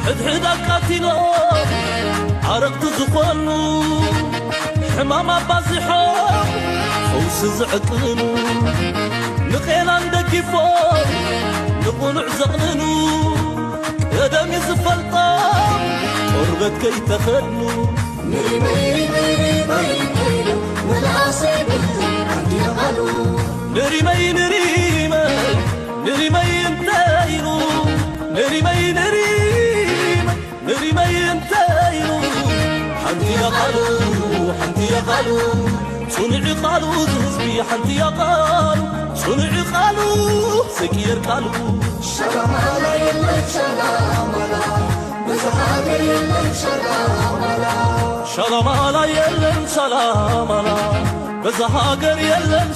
ሕድሕድ ኣቃቲሎም ዓረቕቲ ዝኾኑ፣ ሕማም ኣባዚሖም ፈውሲ ዝዕቅኑ፣ ንቄናን ደጊፎም ንቕኑዕ ዘቕንኑ፣ ቀደም እዩ ዝፈልጦም ቆርበት ከይተኸድኑ። ንሪመይ ንሪመይ እንተ ኢሉ፣ ንሪመይ ንሪመይ፣ ንሪመይ እንተ ኢሉ፣ ንሪመይ ንሪመይ፣ ንሪመይ እንተ ኢሉ፣ ሓንቲ እያ ቃሉ፣ ሓንቲ እያ ቃሉ፣ ጽኑዕ ቃሉ፣ እዚ ህዝቢ ሓንቲ እያ ቃሉ፣ ጽኑዕ ቃሉ፣ ዘይቅየር ቃሉ። ሸላማላ የለን ሸላማላ፣ በዛ ሃገር የለን ሸላማላ። ሸላማላ የለን ሸላማላ፣ በዛ ሃገር የለን።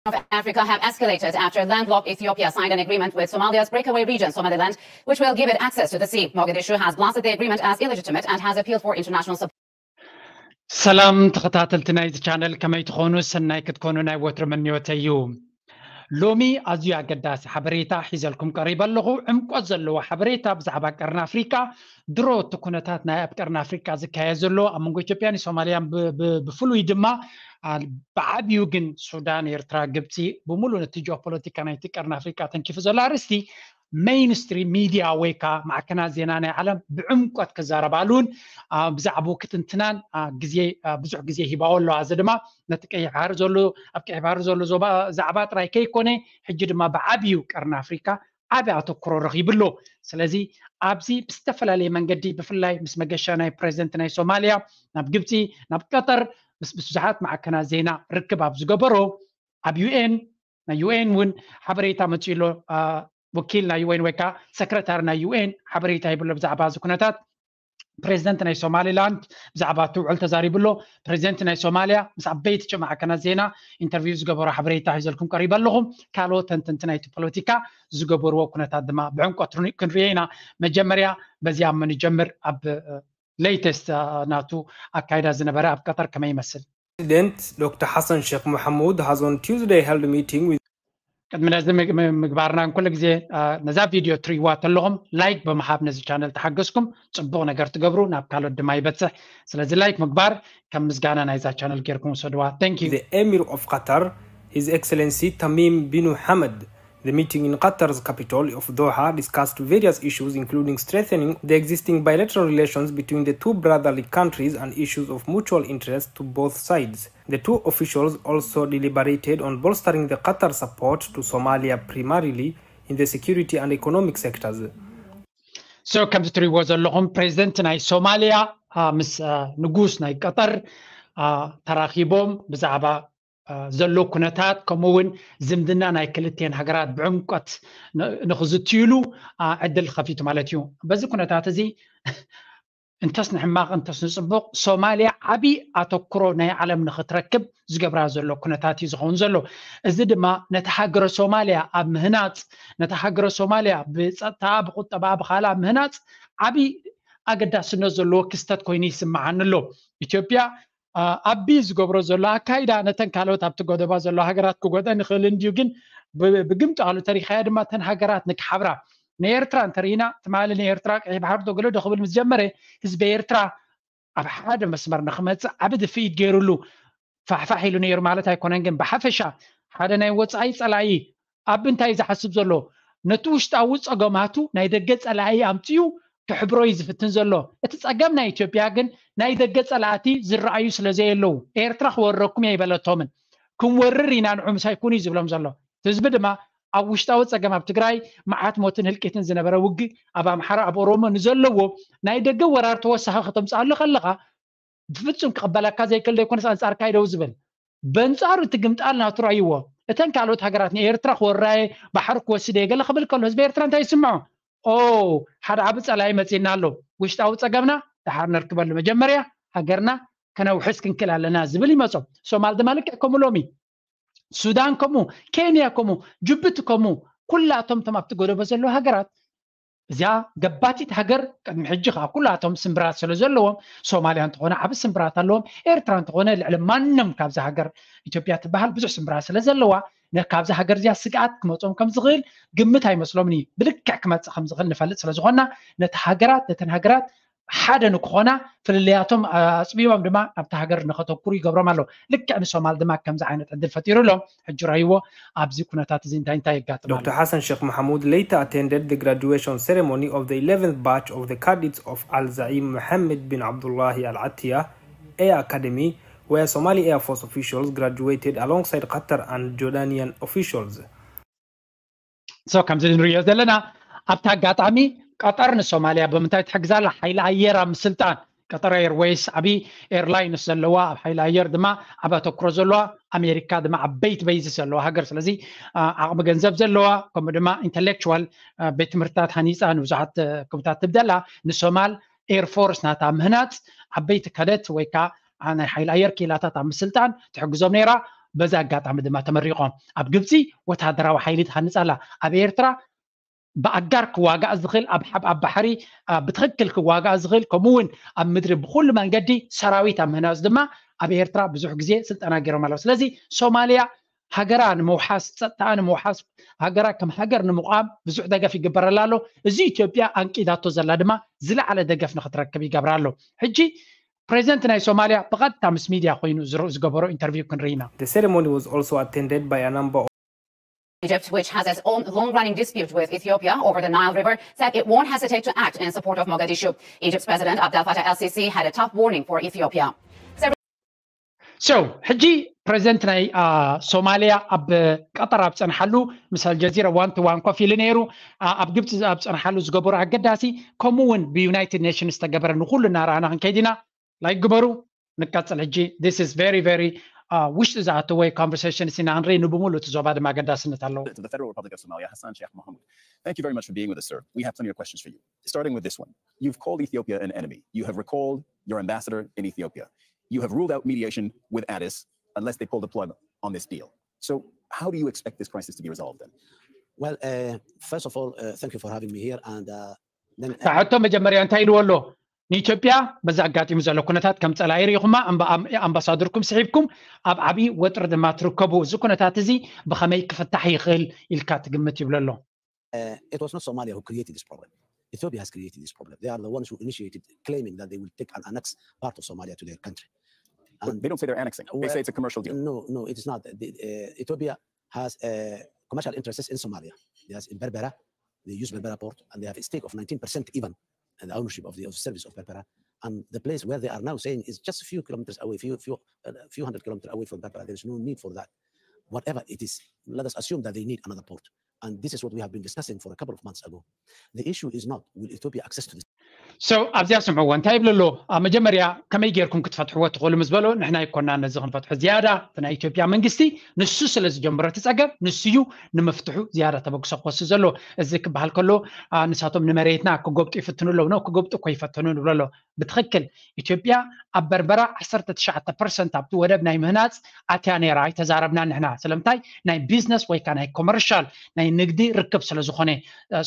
of Africa have escalated after landlocked Ethiopia signed an agreement with Somalia's breakaway region, Somaliland, which will give it access to the sea. Mogadishu has blasted the agreement as illegitimate and has appealed for international support. ሰላም ተኸታተልቲ ናይዚ ቻነል፣ ከመይ ትኾኑ? ሰናይ ክትኮኑ ናይ ወትሩ ምንዮተይ እዩ። ሎሚ ኣዝዩ ኣገዳሲ ሓበሬታ ሒዘልኩም ቀሪበ ኣለኹ። ዕምቆት ዘለዎ ሓበሬታ ብዛዕባ ቀርኒ ኣፍሪቃ፣ ድሮ እቲ ኩነታት ናይ ኣብ ቀርኒ ኣፍሪቃ ዝካየድ ዘሎ ኣብ መንጎ ኢትዮጵያን ሶማልያን ብ- ብ- ብፍሉይ ድማ ኣ፣ ብዓብዩ ግን ሱዳን፣ ኤርትራ፣ ግብፂ ብምሉእ ነቲ ጂኦፖለቲካ ናይቲ ቀርኒ ኣፍሪቃ ተንኪፉ ዘሎ ኣርእስቲ ሜይንስትሪም ሚድያ ወይ ከዓ ማዕከናት ዜና ናይ ዓለም ብዕምቆት ክዛረባሉን ኣ፣ ብዛዕባኡ ክትንትናን ኣ፣ ግዜ ኣ፣ ብዙሕ ግዜ ሂባኦ ኣለዋ። እዚ ድማ ነቲ ቀይሕ ባሕሪ ዘሎ ኣብ ቀይሕ ባሕሪ ዘሎ ዞባ ዛዕባ ጥራይ ከይኮነ ሕጂ ድማ ብዓብዩ ቀርኒ ኣፍሪካ ዓቢ ኣተኩሮ ረኺቡ ኣሎ። ስለዚ ኣብዚ ብዝተፈላለየ መንገዲ ብፍላይ ምስ መገሻ ናይ ፕሬዚደንት ናይ ሶማልያ ናብ ግብፂ ናብ ቀጠር ምስ ብዙሓት ማዕከናት ዜና ርክብ ኣብ ዝገበሮ ኣብ ዩኤን ናይ ዩኤን እውን ሓበሬታ መፅኡ ኣሎ። አ፣ ወኪል ናይ ዩኤን ወይ ከዓ ሰክረታሪ ናይ ዩኤን ሓበሬታ ይብሎ ብዛዕባ እዚ ኩነታት። ፕሬዚደንት ናይ ሶማሊላንድ ብዛዕባ እቲ ውዕል ተዛሪቡ ኣሎ። ፕሬዚደንት ናይ ሶማልያ ምስ ዓበይቲ ጭ ማዕከናት ዜና ኢንተርቪው ዝገበሮ ሓበሬታ ሒዘልኩም ቀሪበ ኣለኹ። ካልኦት ተንተንቲ ናይቲ ፖለቲካ ዝገበርዎ ኩነታት ድማ ብዕምቆት ርን- ክንሪኦ ኢና። መጀመርያ በዚ ኣብ ምንጀምር ኣብ ሌይተስት ናቱ ኣካይዳ ዝነበረ ኣብ ቀጠር ከመይ ይመስል? President Doctor Hassan Sheikh Mohamud has on Tuesday held a meeting with ቅድሚ ነዚ ምግ- ም- ምግባርና ኩሉ ግዜ አ፣ ነዛ ቪድዮ ትሪእዋ ተለኹም ላይክ ብምሃብ ነዚ ቻነል ተሓገዝኩም ጽቡቕ ነገር ትገብሩ ናብ ካልኦት ድማ ይበጽሕ። ስለዚ ላይክ ምግባር ከም ምስጋና ናይዛ ቻነል ጌርኩም ውሰድዋ። Thank you። the Emir of Qatar, His Excellency Tamim bin Hamad. The meeting in Qatar's capital of Doha discussed various issues, including strengthening the existing bilateral relations between the two brotherly countries and issues of mutual interest to both sides. The two officials also deliberated on bolstering the Qatar support to Somalia, primarily in the security and economic sectors. So ከምዚ ትሪእዎ ዘለኹም ፕሬዚደንት ናይ ሶማልያ አ፣ ምስ አ፣ ንጉስ ናይ ቀጠር አ፣ ተራኺቦም ብዛዕባ አ፣ ዘሎ ኩነታት ከምኡ እውን ዝምድና ናይ ክልቴን ሃገራት ብዕምቀት ን- ንኽዝትይሉ አ፣ ዕድል ከፊቱ ማለት እዩ። በዚ ኩነታት እዚ እንተስ ንሕማቕ እንተስ ንፅቡቕ ሶማልያ ዓብዪ ኣተኩሮ ናይ ዓለም ንኽትረክብ ዝገብራ ዘሎ ኩነታት እዩ ዝኸውን ዘሎ። እዚ ድማ ነቲ ሃገረ ሶማልያ ኣብ ምህናፅ ነቲ ሃገረ ሶማልያ ብፀጥታ ብቁጠባ ብካልእ ኣብ ምህናፅ ዓብዪ ኣገዳስነት ዘለዎ ክስተት ኮይኑ ይስምዓኒ ኣሎ። ኢትዮጵያ ኣቢ ዝገብሮ ዘሎ ኣካይዳ ነተን ካልኦት ኣብቲ ጎደባ ዘሎ ሃገራት ክጎደን ይኽእል እንድዩ ግን ብግምጣሉ ተሪኻያ ድማ ተን ሃገራት ንክሓብራ ንኤርትራ እንተርኢና ትማሊ ንኤርትራ ቀይሕ ባሕሪ ዶ ገለ ዶ ክብል ምስ ጀመረ ህዝቢ ኤርትራ ኣብ ሓደ መስመር ንክመፅእ ዓቢ ድፍኢት ገይሩሉ ፋሕፋሕ ኢሉ ነይሩ ማለት ኣይኮነን ግን ብሓፈሻ ሓደ ናይ ወፃኢ ፀላኢ ኣብ እንታይ ዝሓስብ ዘሎ ነቲ ውሽጣዊ ፀገማቱ ናይ ደገ ፀላኢ ኣምፅኡ ክሕብሮ እዩ ዝፍትን ዘሎ። እቲ ፀገም ናይ ኢትዮጵያ ግን ናይ ደገ ፀላእቲ ዝረኣዩ ስለ ዘየለዉ ኤርትራ ክወረኩም እየ ኣይበለቶምን። ክንወርር ኢና ንዑ ምሳይ ኩኑ እዩ ዝብሎም ዘሎ። እቲ ህዝቢ ድማ ኣብ ውሽጣዊ ፀገም ኣብ ትግራይ መዓት ሞትን ህልቂትን ዝነበረ ውግእ ኣብ ኣምሓራ ኣብ ኦሮሞ ንዘለዎ ናይ ደገ ወራር ተወሳኺ ከተምፅኣሉ ከለኻ ብፍፁም ክቕበለካ ዘይክእል ዘይኮነስ ኣንፃርካ እዩ ደው ዝብል። በንፃሩ እቲ ግምጣል ናቱ ረኣይዎ። እተን ካልኦት ሃገራት ንኤርትራ ክወራየ ባሕሪ ክወስደ ገለ ክብል ከሎ ህዝቢ ኤርትራ እንታይ ይስምዖ? ኦ ሓደ ዓቢ ፀላኢ መፂእና ኣሎ። ውሽጣዊ ፀገምና ደሓር ነርክበሉ መጀመርያ ሃገርና ከነውሕስ ክንክእል ኣለና ዝብል ይመፆም። ሶማል ድማ ልክዕ ከምኡ ሎሚ ሱዳን ከምኡ ኬንያ ከምኡ ጅቡቲ ከምኡ ኩላቶም ቶም ኣብቲ ጎደቦ ዘለዉ ሃገራት እዚኣ ገባቲት ሃገር ቅድሚ ሕጂ ከዓ ኩላቶም ስምብራት ስለ ዘለዎም ሶማልያ እንተኾነ ዓቢ ስምብራት ኣለዎም ኤርትራ እንተኾነ ልዕሊ ማንም ካብዚ ሃገር ኢትዮጵያ ትበሃል ብዙሕ ስምብራት ስለ ዘለዋ ካብዚ ሃገር እዚኣ ስግኣት ክመፅኦም ከም ዝኽእል ግምት ኣይመስሎምን እዩ። ብልክዕ ክመፅእ ከም ዝኽእል ንፈልጥ ስለ ዝኾንና ነቲ ሃገራት ነተን ሃገራት ሓደ ንክኾና ፍልልያቶም ኣፅቢቦም ድማ ኣብቲ ሃገር ንኸተኩሩ ይገብሮም ኣሎ። ልክዕ ንሶማል ድማ ከምዚ ዓይነት ዕድል ፈጢሩ ኣሎ። ሕጂ ረይዎ ኣብዚ ኩነታት እዚ እንታይ እንታይ የጋጥም ኣሎ። Doctor Hassan Sheikh Mohamud later attended the graduation ceremony of the eleventh batch of the cadets of Al Zaim Mohammed bin Abdullah Al Attiyah Air Academy, where Somali Air Force officials graduated alongside Qatar and Jordanian officials. So ከምዚ ንሪኦ ዘለና ኣብቲ ኣጋጣሚ ቀጠር ንሶማልያ ብምንታይ ትሕግዛላ? ሓይሊ ኣየር ኣብ ምስልጣን ቀጠር ኤርዌይስ ዓብዪ ኤርላይንስ ዘለዋ ኣብ ሓይሊ ኣየር ድማ ዓብ ኣተኩሮ ዘለዋ ኣሜሪካ ድማ ዓበይቲ በይዚ ዘለዋ ሃገር ስለዚ ዓቕሚ ገንዘብ ዘለዋ ከምኡ ድማ ኢንተሌክቹዋል ቤት ትምህርትታት ሃኒፃ ንብዙሓት ክብታት ትብደላ ንሶማል ኤርፎርስ ናታ ምህናፅ ዓበይቲ ከደት ወይ ከዓ ናይ ሓይሊ ኣየር ክኢላታት ኣብ ምስልጣን ትሕግዞም ነይራ። በዚ ኣጋጣሚ ድማ ተመሪቖም ኣብ ግብፂ ወታደራዊ ሓይሊ ትሃንፃ ኣላ። ኣብ ኤርትራ ብኣጋር ክዋጋእ ዝኽእል ኣብ ሓብ ኣብ ባሕሪ ብትኽክል ክዋጋእ ዝኽእል ከምኡ እውን ኣብ ምድሪ ብኩሉ መንገዲ ሰራዊት ኣብ ምህናፅ ድማ ኣብ ኤርትራ ብዙሕ ግዜ ስልጠና ገይሮም ኣለዉ። ስለዚ ሶማልያ ሃገራ ንምውሓስ ፀጥታኣ ንምውሓስ ሃገራ ከም ሃገር ንምቋም ብዙሕ ደገፍ ይግበረላ ኣሎ። እዚ ኢትዮጵያ ኣንቂዳቶ ዘላ ድማ ዝለዓለ ደገፍ ንክትረክብ ይገብራ ኣሎ። ሕጂ ፕሬዚደንት ናይ ሶማልያ ብቐጥታ ምስ ሚድያ ኮይኑ ዝገበሮ ኢንተርቪው ክንርኢ ኢና። The ceremony was also attended by a number of Egypt, which has its own long-running dispute with Ethiopia over the Nile River, said it won't hesitate to act in support of Mogadishu. Egypt's President Abdel Fattah el-Sisi had a tough warning for Ethiopia. So ሕጂ ፕሬዚደንት ናይ ሶማልያ ኣብ ቀጠር ኣብ ፀንሓሉ ምስ ኣልጀዚራ ዋን ቱ ዋን ኮፍ ኢሉ ነይሩ። ኣብ ግብፂ ኣብ ፀንሓሉ ዝገበሩ ኣገዳሲ ከምኡ እውን ብዩናይትድ ኔሽንስ ዝተገበረ ንኩሉ እናረኣና ክንከይድ ኢና። ላይክ ግበሩ። ንቀፅል ሕጂ this is very very ውሽጢ ዝኣተወ ኮንቨርሴሽን ሲና ክንርኢ ንብሙሉ እቲ ዞባ ድማ ኣገዳስነት ኣለዎ። To the Federal Republic of Somalia, Hassan Sheikh Mohamud. Thank you very much for being with us, sir. We have plenty of questions for you. Starting with this one. You've called Ethiopia an enemy. You have recalled your ambassador in Ethiopia. You have ruled out mediation with Addis unless they pull the plug on this deal. So how do you expect this crisis to be resolved then? Well, uh, first of all, uh, thank you for having me here. And uh, then ሕቶ መጀመርያ እንታይ ኢልዎ ኣሎ? ንኢትዮጵያ በዚ ኣጋጢሙ ዘሎ ኩነታት ከም ፀላኢ ርኢኹማ ኣምባሳደርኩም ስሒብኩም ኣብ ዓብዪ ወጥሪ ድማ ትርከቡ። እዚ ኩነታት እዚ ብኸመይ ክፍታሕ ይኽእል ኢልካ ትግምት ይብሎ ኣሎ። It was not Somalia who created this problem. Ethiopia has created this problem. They are the ones who initiated claiming that they will take and annex part of Somalia to their country. But they don't say they're annexing. They say it's a commercial deal. No, no, it is not. The, uh, Ethiopia has uh, commercial interests in Somalia. They has in Berbera. They use Berbera port and they have a stake of nineteen percent even in the ownership of the, of the service of Berbera. And the place where they are now saying is just a few kilometers away, few few uh, few hundred kilometers away from Berbera. There is no need for that. Whatever it is, let us assume that they need another port. And this is what we have been discussing for a couple of months ago. The issue is not will Ethiopia access to this. So ኣብዚኣ ስምዕዎ እንታይ ይብል ኣሎ? ኣብ መጀመርያ ከመይ ጌርኩም ክትፈትሕዎ ትኽእሉ ምስ በሎ ንሕና ይኮና ነዚ ክንፈትሖ ዝያዳ እቲ ናይ ኢትዮጵያ መንግስቲ ንሱ ስለ ዝጀምሮ እቲ ፀገም ንሱ እዩ ንምፍትሑ ዝያዳ ተበግሶ ክወስድ ዘሎ። እዚ ክበሃል ከሎ ንሳቶም ንመሬትና ክጎብጡ ይፍትኑ ኣለዉ ነው ክጎብጡ እኮ ይፈትኑ ንብሎ ኣሎ። ብትኽክል ኢትዮጵያ ኣብ በርበራ ዓሰርተ ትሽዓተ ፐርሰንት ኣብቲ ወደብ ናይ ምህናፅ ኣትያ ነይራ ኣይተዛረብና ንሕና። ስለምንታይ ናይ ቢዝነስ ወይ ከዓ ናይ ኮመርሻል ናይ ንግዲ ርክብ ስለ ዝኾነ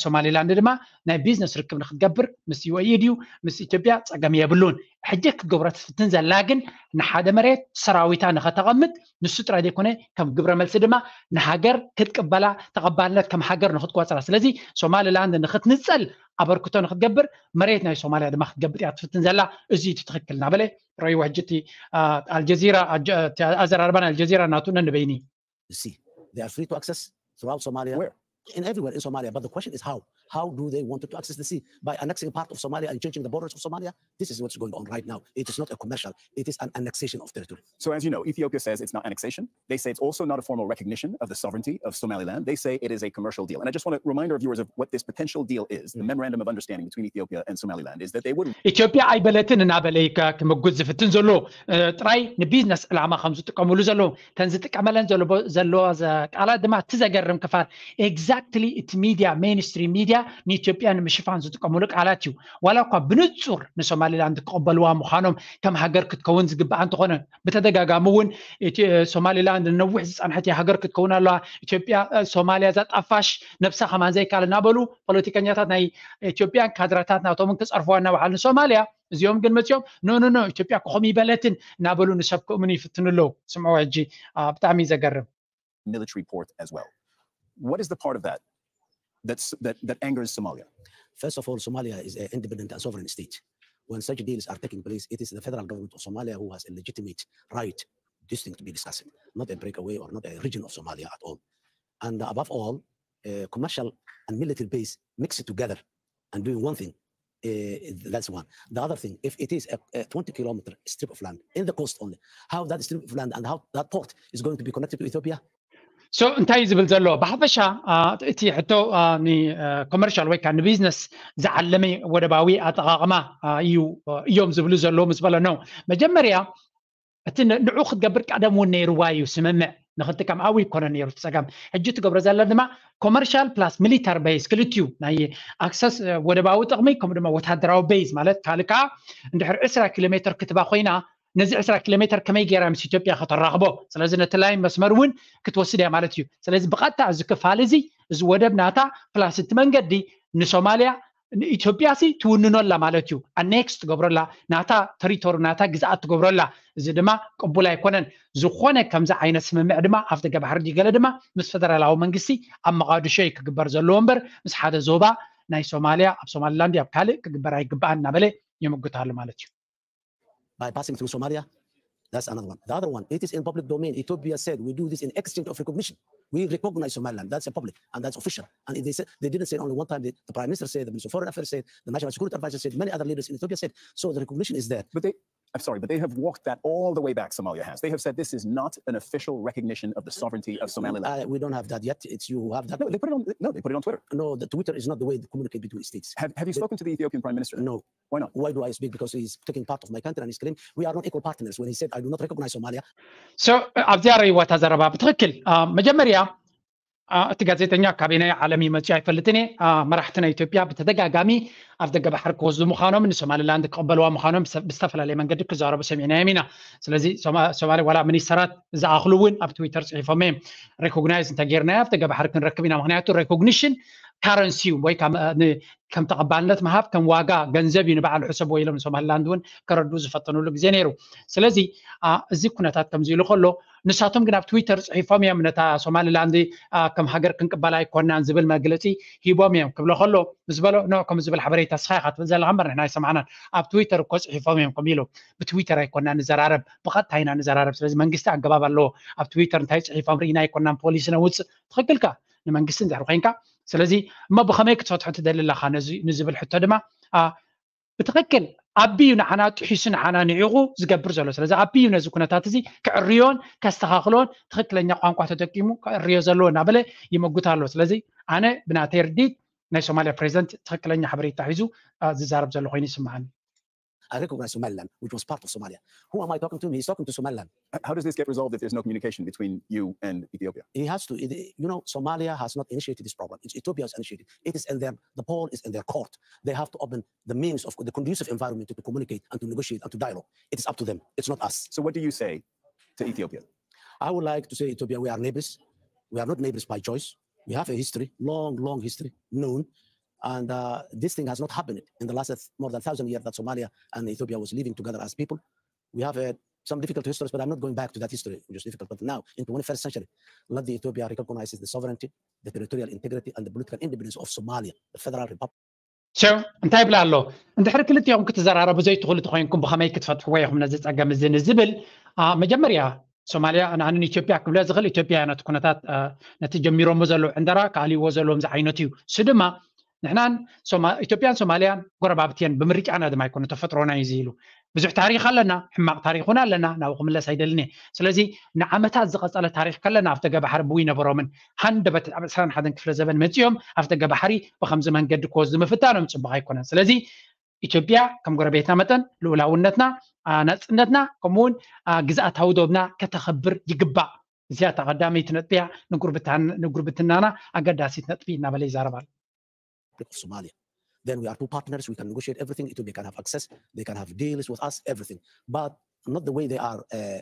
ሶማሊላንድ ድማ ናይ ቢዝነስ ርክብ ንክትገብር ምስ ዩኤኢ ድዩ ምስ ኢትዮጵያ ፀገም የብሉን። ሕጂ ክትገብሮ ትፍትን ዘላ ግን ንሓደ መሬት ሰራዊታ ንኸተቐምጥ ንሱ ጥራይ ዘይኮነ ከም ግብረ መልሲ ድማ ንሃገር ክትቅበላ ተቐባልነት ከም ሃገር ንክትቆፅራ። ስለዚ ሶማሊላንድ ንክትንፀል ኣበርክቶ ንክትገብር መሬት ናይ ሶማልያ ድማ ክትገብጥ እያ ትፍትን ዘላ። እዚ እቲ ትኽክል እናበለ ረይዎ ሕጂ እቲ ኣልጀዚራ ኣዘራርባ ናይ ኣልጀዚራ ናቱ ነንበይኒ See, they are free to access throughout Somalia. Where? In everywhere in Somalia. But the question is how? How do they want to access the sea? By annexing part of Somalia and changing the borders of Somalia? This is what's going on right now. It is not a commercial, it is an annexation of territory. So, as you know, Ethiopia says it's not annexation. They say it's also not a formal recognition of the sovereignty of Somaliland. They say it is a commercial deal. And I just want to remind our viewers of what this potential deal is, the memorandum of understanding between Ethiopia and Somaliland, is that they would ኢትዮጵያ ኣይበለትን እናበለ እዩ ክምጉት ዝፍትን ዘሎ ጥራይ ንቢዝነስ ዕላማ ከም ዝጥቀምሉ ዘለዉ ተን ዝጥቀመለን ዘለዋ ቃላት ድማ እቲ ዘገርም ክፋል exactly እቲ ሚድያ ሜንስትሪም ሚድያ ንኢትዮጵያ ንምሽፋን ዝጥቀምሉ ቃላት እዩ። ዋላ እኳ ብንፁር ንሶማሊላንድ ክቕበልዋ ምዃኖም ከም ሃገር ክትከውን ዝግብኣ እንተኾነ ብተደጋጋሚ እውን ሶማሊላንድ ነዊሕ ዝፀንሐት ሃገር ክትከውን ኣለዋ። ኢትዮጵያ ሶማልያ እዛ ጣፋሽ ነብሳ ከማን ዘይካል እናበሉ ፖለቲከኛታት ናይ ኢትዮጵያን ካድረታት ናቶምን ክፀርፍዋ እናበዓሉ ንሶማልያ እዚኦም ግን መፅኦም ኖ ኖ ኖ ኢትዮጵያ ክኾም ይበለትን እናበሉ ንሰብ ክእምኑ ይፍትኑ ኣለዉ። ስምዑ ሕጂ ብጣዕሚ ዘገርም። military port as well. What is the part of that that's, that, that angers Somalia? First of all, Somalia is an independent and sovereign state. When such deals are taking place, it is the federal government of Somalia who has a legitimate right this thing to be discussed, not a breakaway or not a region of Somalia at all. And above all, uh, commercial and military base mixed together and doing one thing. Uh, that's one. The other thing, if it is a, a twenty kilometer strip of land in the coast only, how that strip of land and how that port is going to be connected to Ethiopia? So እንታይ እዩ ዝብል ዘሎ ብሓፈሻ? እቲ ሕቶ ንኮመርሻል ወይ ከዓ ንቢዝነስ ዝዓለመ ወደባዊ ኣጠቓቕማ እዩ እዮም ዝብሉ ዘለዉ ምስ በለ ነው። መጀመርያ እቲ ንዑ ክትገብር ቀደም እውን ነይርዋ እዩ ስምምዕ። ንክልትካ ምኣዊ ይኮነ ነይሩ እቲ ፀገም። ሕጂ ትገብሮ ዘለ ድማ ኮመርሻል ፕላስ ሚሊታር ቤዝ ክልቲኡ ናይ ኣክሰስ ወደባዊ ጥቕሚ ከምኡ ድማ ወታደራዊ ቤዝ ማለት ካልእ ከዓ እንድሕር ዕስራ ኪሎ ሜትር ክትባ ኮይና ነዚ ዕስራ ኪሎ ሜትር ከመይ ገይራ ምስ ኢትዮጵያ ከተራኽቦ? ስለዚ ነቲ ላይን መስመር እውን ክትወስድ እያ ማለት እዩ። ስለዚ ብቐጥታ እዚ ክፋል እዚ እዚ ወደብ ናታ ፕላስ እቲ መንገዲ ንሶማልያ ንኢትዮጵያ ሲ ትውንኖ ኣላ ማለት እዩ። ኣኔክስ ትገብሮ ኣላ ናታ ተሪቶሪ ናታ ግዝኣት ትገብሮ ኣላ። እዚ ድማ ቅቡል ኣይኮነን። ዝኾነ ከምዚ ዓይነት ስምምዕ ድማ ኣፍ ደገ ባሕሪ ድዩ ገለ ድማ ምስ ፈደራላዊ መንግስቲ ኣብ መቓድሾ እዩ ክግበር ዘለዎ እምበር ምስ ሓደ ዞባ ናይ ሶማልያ ኣብ ሶማሊላንድ ኣብ ካልእ ክግበር ኣይግባኣን እናበለ ይምጉት ኣሎ ማለት እዩ። By passing through Somalia. That's another one. The other one, it is in public domain. Ethiopia said we do this in exchange of recognition. We recognize Somaliland. That's a public and that's official. And they said they didn't say only one time. The, the prime minister said, the minister of foreign affairs said, the national security advisor said, many other leaders in Ethiopia said. So the recognition is there. But they, I'm sorry, but they have walked that all the way back. Somalia has. They have said this is not an official recognition of the sovereignty of Somaliland. Uh, we don't have that yet. It's you who have that. No, they put it on. No, they put it on Twitter. No, the Twitter is not the way to communicate between states. Have, have you spoken to the Ethiopian prime minister? No. Why not? Why do I speak? Because he's taking part of my country and he's claiming we are not equal partners. When he said, I do not recognize Somalia. So ኣብዚኣ ርእይዋ እታ ዘረባ ብትኽክል። መጀመርያ እቲ ጋዜጠኛ ካበየናይ ዓለም እዩ መፅዩ ኣይፈልጥን እየ። መራሕቲ ናይ ኢትዮጵያ ብተደጋጋሚ ኣፍ ደገ ባሕሪ ክወስዱ ምዃኖም ንሶማሊላንድ ክቕበልዋ ምዃኖም ብዝተፈላለየ መንገዲ ክዛረቡ ሰሚዕናዮም ኢና። ስለዚ ሶማሊ ዋላ ሚኒስተራት ዝኣኽሉ እውን ኣብ ትዊተር ፅሒፎም እዮም። ሬኮግናይዝ እንተጌርናዮ ኣፍ ደገ ባሕሪ ክንረክብ ኢና። ምክንያቱ ሬኮግኒሽን ካረንሲ እዩ ወይ ከም ተቐባልነት ምሃብ ከም ዋጋ ገንዘብ እዩ ንበዓል ሕሰብዎ ኢሎም ንሶማሊላንድ እውን ከረድኡ ዝፈተኑሉ ግዜ ነይሩ። ስለዚ እዚ ኩነታት ከምዚ ኢሉ ከሎ ንሳቶም ግን ኣብ ትዊተር ፅሒፎም እዮም ነታ ሶማሊላንድ ከም ሃገር ክንቅበላ ኣይኮናን ዝብል መግለፂ ሂቦም እዮም ክብሎ ከሎ ምስ በሎ ኖ ከም ዝብል ሓበሬታ ስኻ ኢኻ ትብል ዘለካ እምበር ንሕና ኣይሰማዕናን። ኣብ ትዊተር እኮ ፅሒፎም እዮም ከም ኢሉ ብትዊተር ኣይኮና ንዘራረብ ብቐጥታ ኢና ንዘራረብ። ስለዚ መንግስቲ ኣገባብ ኣለዎ። ኣብ ትዊተር እንታይ ፅሒፎም ርኢና ኣይኮናን ፖሊሲ ነውፅእ። ትኽክልካ ንመንግስቲ እንድሕር ኮይንካ ስለዚ እሞ ብኸመይ ክትፈትሖ ትደሊ ኣለኻ ንዝብል ሕቶ ድማ ብትኽክል ኣቢ እዩ ንዓና ጥሒሱ ንዓና ንዒቑ ዝገብር ዘሎ። ስለዚ ኣቢ እዩ ነዚ ኩነታት እዚ ክዕርዮን ከስተኻኽሎን ትኽክለኛ ቋንቋ ተጠቂሙ ክዕርዮ ዘለዎ እናበለ ይመጉት ኣሎ። ስለዚ ኣነ ብናተይ ርዲት ናይ ሶማሊያ ፕሬዚደንት ትኽክለኛ ሓበሬታ ሒዙ ዝዛረብ ዘሎ ኮይኑ ይስምዓኒ። I recognize Somaliland, which was part of Somalia. Who am I talking to? He's talking to Somaliland. How does this get resolved if there's no communication between you and Ethiopia? He has to. You know, Somalia has not initiated this problem. It's Ethiopia has initiated. It is in their, the ball is in their court. They have to open the means of the conducive environment to, to communicate and to negotiate and to dialogue. It is up to them. It's not us. So what do you say to Ethiopia? I would like to say, Ethiopia, we are neighbors. We are not neighbors by choice. We have a history, long, long history, known. And uh, this thing has not happened in the last more than thousand years that Somalia and Ethiopia was living together as people. We have uh, some difficult histories, but I'm not going back to that history, which is difficult. But now, in twenty-first century, let the Ethiopia recognizes the sovereignty, the territorial integrity, and the political independence of Somalia, the federal republic. ሸው እንታይ ይብላ ኣሎ? እንድሕሪ ክልቲኦም ክትዘራረቡ ዘይትኽእሉ ተኮይንኩም ብኸመይ ክትፈትሕዎ ኢኹም ነዚ ጸገም እዚ ንዝብል መጀመርያ ሶማልያ ንኣንን ኢትዮጵያ ክብለ ዝኽእል ኢትዮጵያ ነቲ ኩነታት ነቲ ጀሚሮሞ ዘለዉ ዕንደራ ክኣልይዎ ዘለዎም ዝዓይነቱ እዩ። እሱ ድማ ንሕናን ኢትዮጵያን ሶማልያን ጎረባብትየን ብምርጫና ድማ ኣይኮነ ተፈጥሮና እዩ ኢሉ ብዙሕ ታሪክ ኣለና፣ ሕማቅ ታሪክ እውን ኣለና፣ ናብኡ ክምለስ ኣይደልን እየ። ስለዚ ንዓመታት ዝቀጸለ ታሪክ ከለና ኣፍደገ ባሕሪ ብው ነበሮምን ሃንደበት ኣብ ዕስራን ሓደን ክፍለ ዘበን መጺኦም ኣፍደገ ባሕሪ ብከምዚ መንገዲ ክወስዱ ምፍታኖም ጽቡቅ ኣይኮነን። ስለዚ ኢትዮጵያ ከም ጎረቤትና መጠን ልኡላውነትና፣ ናጽነትና ከምኡውን ግዝኣታዊ ዶብና ከተኸብር ይግባእ። እዚኣ እታ ቀዳመይቲ ነጥቢ እያ። ንጉርብትናና ኣገዳሲት ነጥቢ እናበለ ይዛረባል። Republic of Somalia. Then we are two partners. We can negotiate everything. Ethiopia can have access. They can have deals with us, everything. But not the way they are. Uh,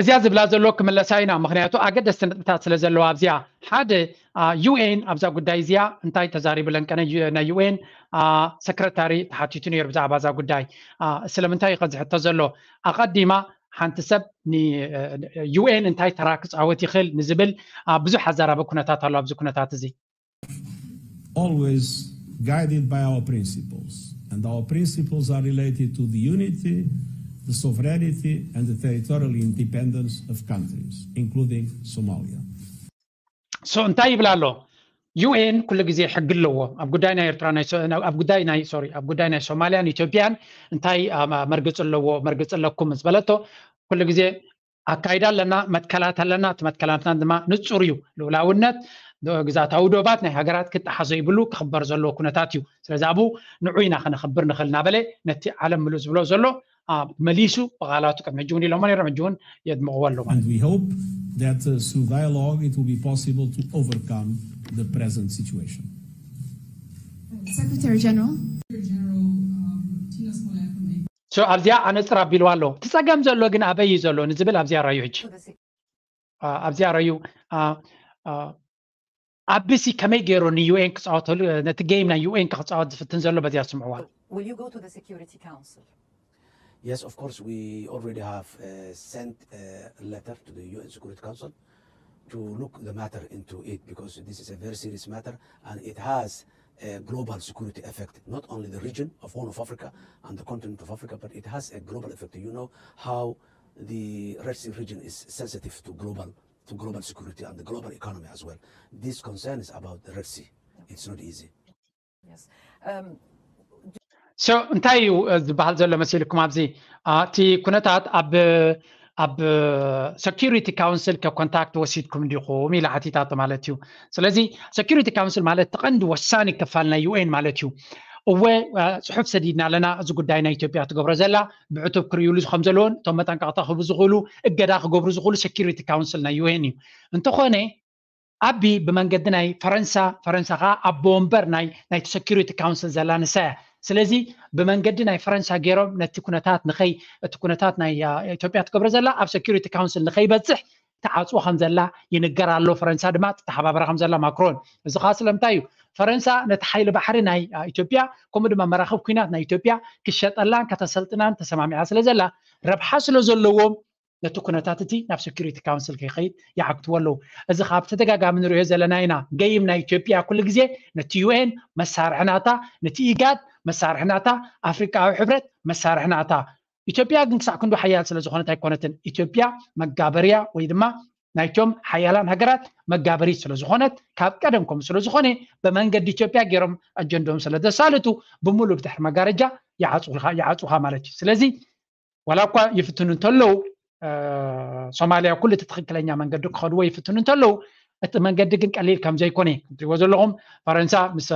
እዚኣ ዝብላ ዘሎ ክምለሳ ኢና። ምክንያቱ ኣገደስቲ ነጥብታት ስለ ዘለዋ ኣብዚኣ ሓደ ዩኤን ኣብዛ ጉዳይ እዚኣ እንታይ ተዛሪቡ ለንቀነ ናይ ዩኤን ሰክረታሪ ተሓቲቱ ነይሩ ብዛዕባ እዛ ጉዳይ ስለምንታይ እዩ ከዝሕቶ ዘሎ ኣቐዲማ ሓንቲ ሰብ ንዩኤን እንታይ ተራ ክፃወት ይኽእል ንዝብል ብዙሕ ኣዛራቢ ኩነታት ኣሎ ኣብዚ ኩነታት እዚ። Always guided by our principles, and our principles are related to the unity, the sovereignty, and the territorial independence of countries, including Somalia. So እንታይ ይብል ኣሎ? ዩኤን ኩሉ ግዜ ሕጊ ኣለዎ ኣብ ጉዳይ ናይ ኤርትራ፣ ኣብ ጉዳይ ናይ ሶሪ ኣብ ጉዳይ ናይ ሶማልያን ኢትዮጵያን እንታይ መርግፂ ኣለዎ፣ መርግፂ ኣለኩም ምስ በለቶ ኩሉ ግዜ ኣካይዳ ኣለና፣ መትከላት ኣለና። እቲ መትከላትና ድማ ንፁር እዩ። ልኡላውነት፣ ግዛታዊ ዶባት ናይ ሃገራት ክጠሓ ዘይብሉ ክኽበር ዘለዎ ኩነታት እዩ። ስለዚ ኣብኡ ንዑ ኢና ከነኽብር ንኽእል እናበለ ነቲ ዓለም ምሉእ ዝብሎ ዘሎ መሊሱ ብቓላቱ ቅድሚ ሕጂ እውን ኢሎሞ ነይሮም፣ ሕጂ እውን የድምቕዎ ኣለዉ። And we hope that uh, through dialogue it will be possible to overcome the present situation. Secretary General. ኣብዚኣ ኣነፅር ኣቢልዋ ኣሎ። እቲ ፀገም ዘሎ ግን ኣበይ እዩ ዘሎ ንዝብል ኣብዚኣ ራዩ ሕጂ ኣብዚኣ ራዩ ኣብሲ ከመይ ገይሩ ንዩኤን ክፃወተሉ ነቲ ጌም ናይ ዩኤን ክፃወት ዝፍትን ዘሎ በዚኣ ስምዕዋ። Will you go to the Security Council? Yes, of course, we already have uh, sent a letter to the U N Security Council to look the matter into it because this is a very serious matter and it has a global security effect, not only the region of Horn of Africa and the continent of Africa, but it has a global effect. You know how the Red Sea region is sensitive to global to global security and the global economy as well. This concern is about the Red Sea. It's not easy. Yes. Um, so እንታይ እዩ ዝበሃል ዘሎ መሲልኩም ኣብዚ እቲ ኩነታት ኣብ ኣብ ሰኪሪቲ ካውንስል ከኮንታክት ወሲድኩም እንዲኹም ኢላ ሓቲታቶ ማለት እዩ። ስለዚ ሰኪሪቲ ካውንስል ማለት ተቐንዲ ወሳኒ ክፋል ናይ ዩኤን ማለት እዩ። እወ ጽሑፍ ሰዲድና ኣለና፣ እዚ ጉዳይ ናይ ኢትዮጵያ ትገብሮ ዘላ ብዕቱብ ክርእዩሉ ከም ዘለዎን እቶም መጠንቀቕታ ክህቡ ዝኽእሉ እገዳ ክገብሩ ዝኽእሉ ሰኪሪቲ ካውንስል ናይ ዩኤን እዩ። እንተኾነ ኣቢ ብመንገዲ ናይ ፈረንሳ፣ ፈረንሳ ከዓ ኣቦ ወንበር ናይ ናይቲ ሰኪሪቲ ካውንስል ዘላ ንሳ እያ። ስለዚ ብመንገዲ ናይ ፈረንሳ ገይሮም ነቲ ኩነታት ንኸይ እቲ ኩነታት ናይ ኢትዮጵያ ትገብሮ ዘላ ኣብ ሰኪሪቲ ካውንስል ንኸይበፅሕ ትዓፅዎ ከም ዘላ ይንገር ኣሎ። ፈረንሳ ድማ ትተሓባበራ ከም ዘላ ማክሮን። እዚ ከዓ ስለምንታይ እዩ? ፈረንሳ ነቲ ሓይሊ ባሕሪ ናይ ኢትዮጵያ ከምኡ ድማ መራኽብ ኩናት ናይ ኢትዮጵያ ክሸጠላን ከተሰልጥናን ተሰማሚዓ ስለ ዘላ ረብሓ ስለ ዘለዎም ነቲ ኩነታት እቲ ናብ ሰኪሪቲ ካውንስል ከይኸይድ ይዓግትዎ ኣለዉ። እዚ ካብ ተደጋጋሚ ንሪኦ ዘለና ኢና። ገይም ናይ ኢትዮጵያ ኩሉ ግዜ ነቲ ዩኤን መሳርሒ ናታ፣ ነቲ ኢጋድ መሳርሒ ናታ፣ ኣፍሪቃዊ ሕብረት መሳርሒ ናታ። ኢትዮጵያ ግን ክሳዕ ክንዱ ሓያል ስለ ዝኾነት ኣይኮነትን። ኢትዮጵያ መጋበርያ ወይ ድማ ናይቶም ሓያላን ሃገራት መጋበሪት ስለ ዝኾነት ካብ ቀደም ከምኡ ስለ ዝኾነ ብመንገዲ ኢትዮጵያ ገይሮም ኣጀንዶም ስለ ዘሳልጡ ብምሉእ ብድሕሪ መጋረጃ ይዓፁኻ ማለት እዩ። ስለዚ ዋላ እኳ ይፍትኑ እንተለዉ ሶማልያ ኩሉ እቲ ትኽክለኛ መንገዲ ክኸድዎ ይፍትኑ እንተለዉ እቲ መንገዲ ግን ቀሊል ከም ዘይኮነ ክትሪዎ ዘለኹም ፈረንሳ ምስ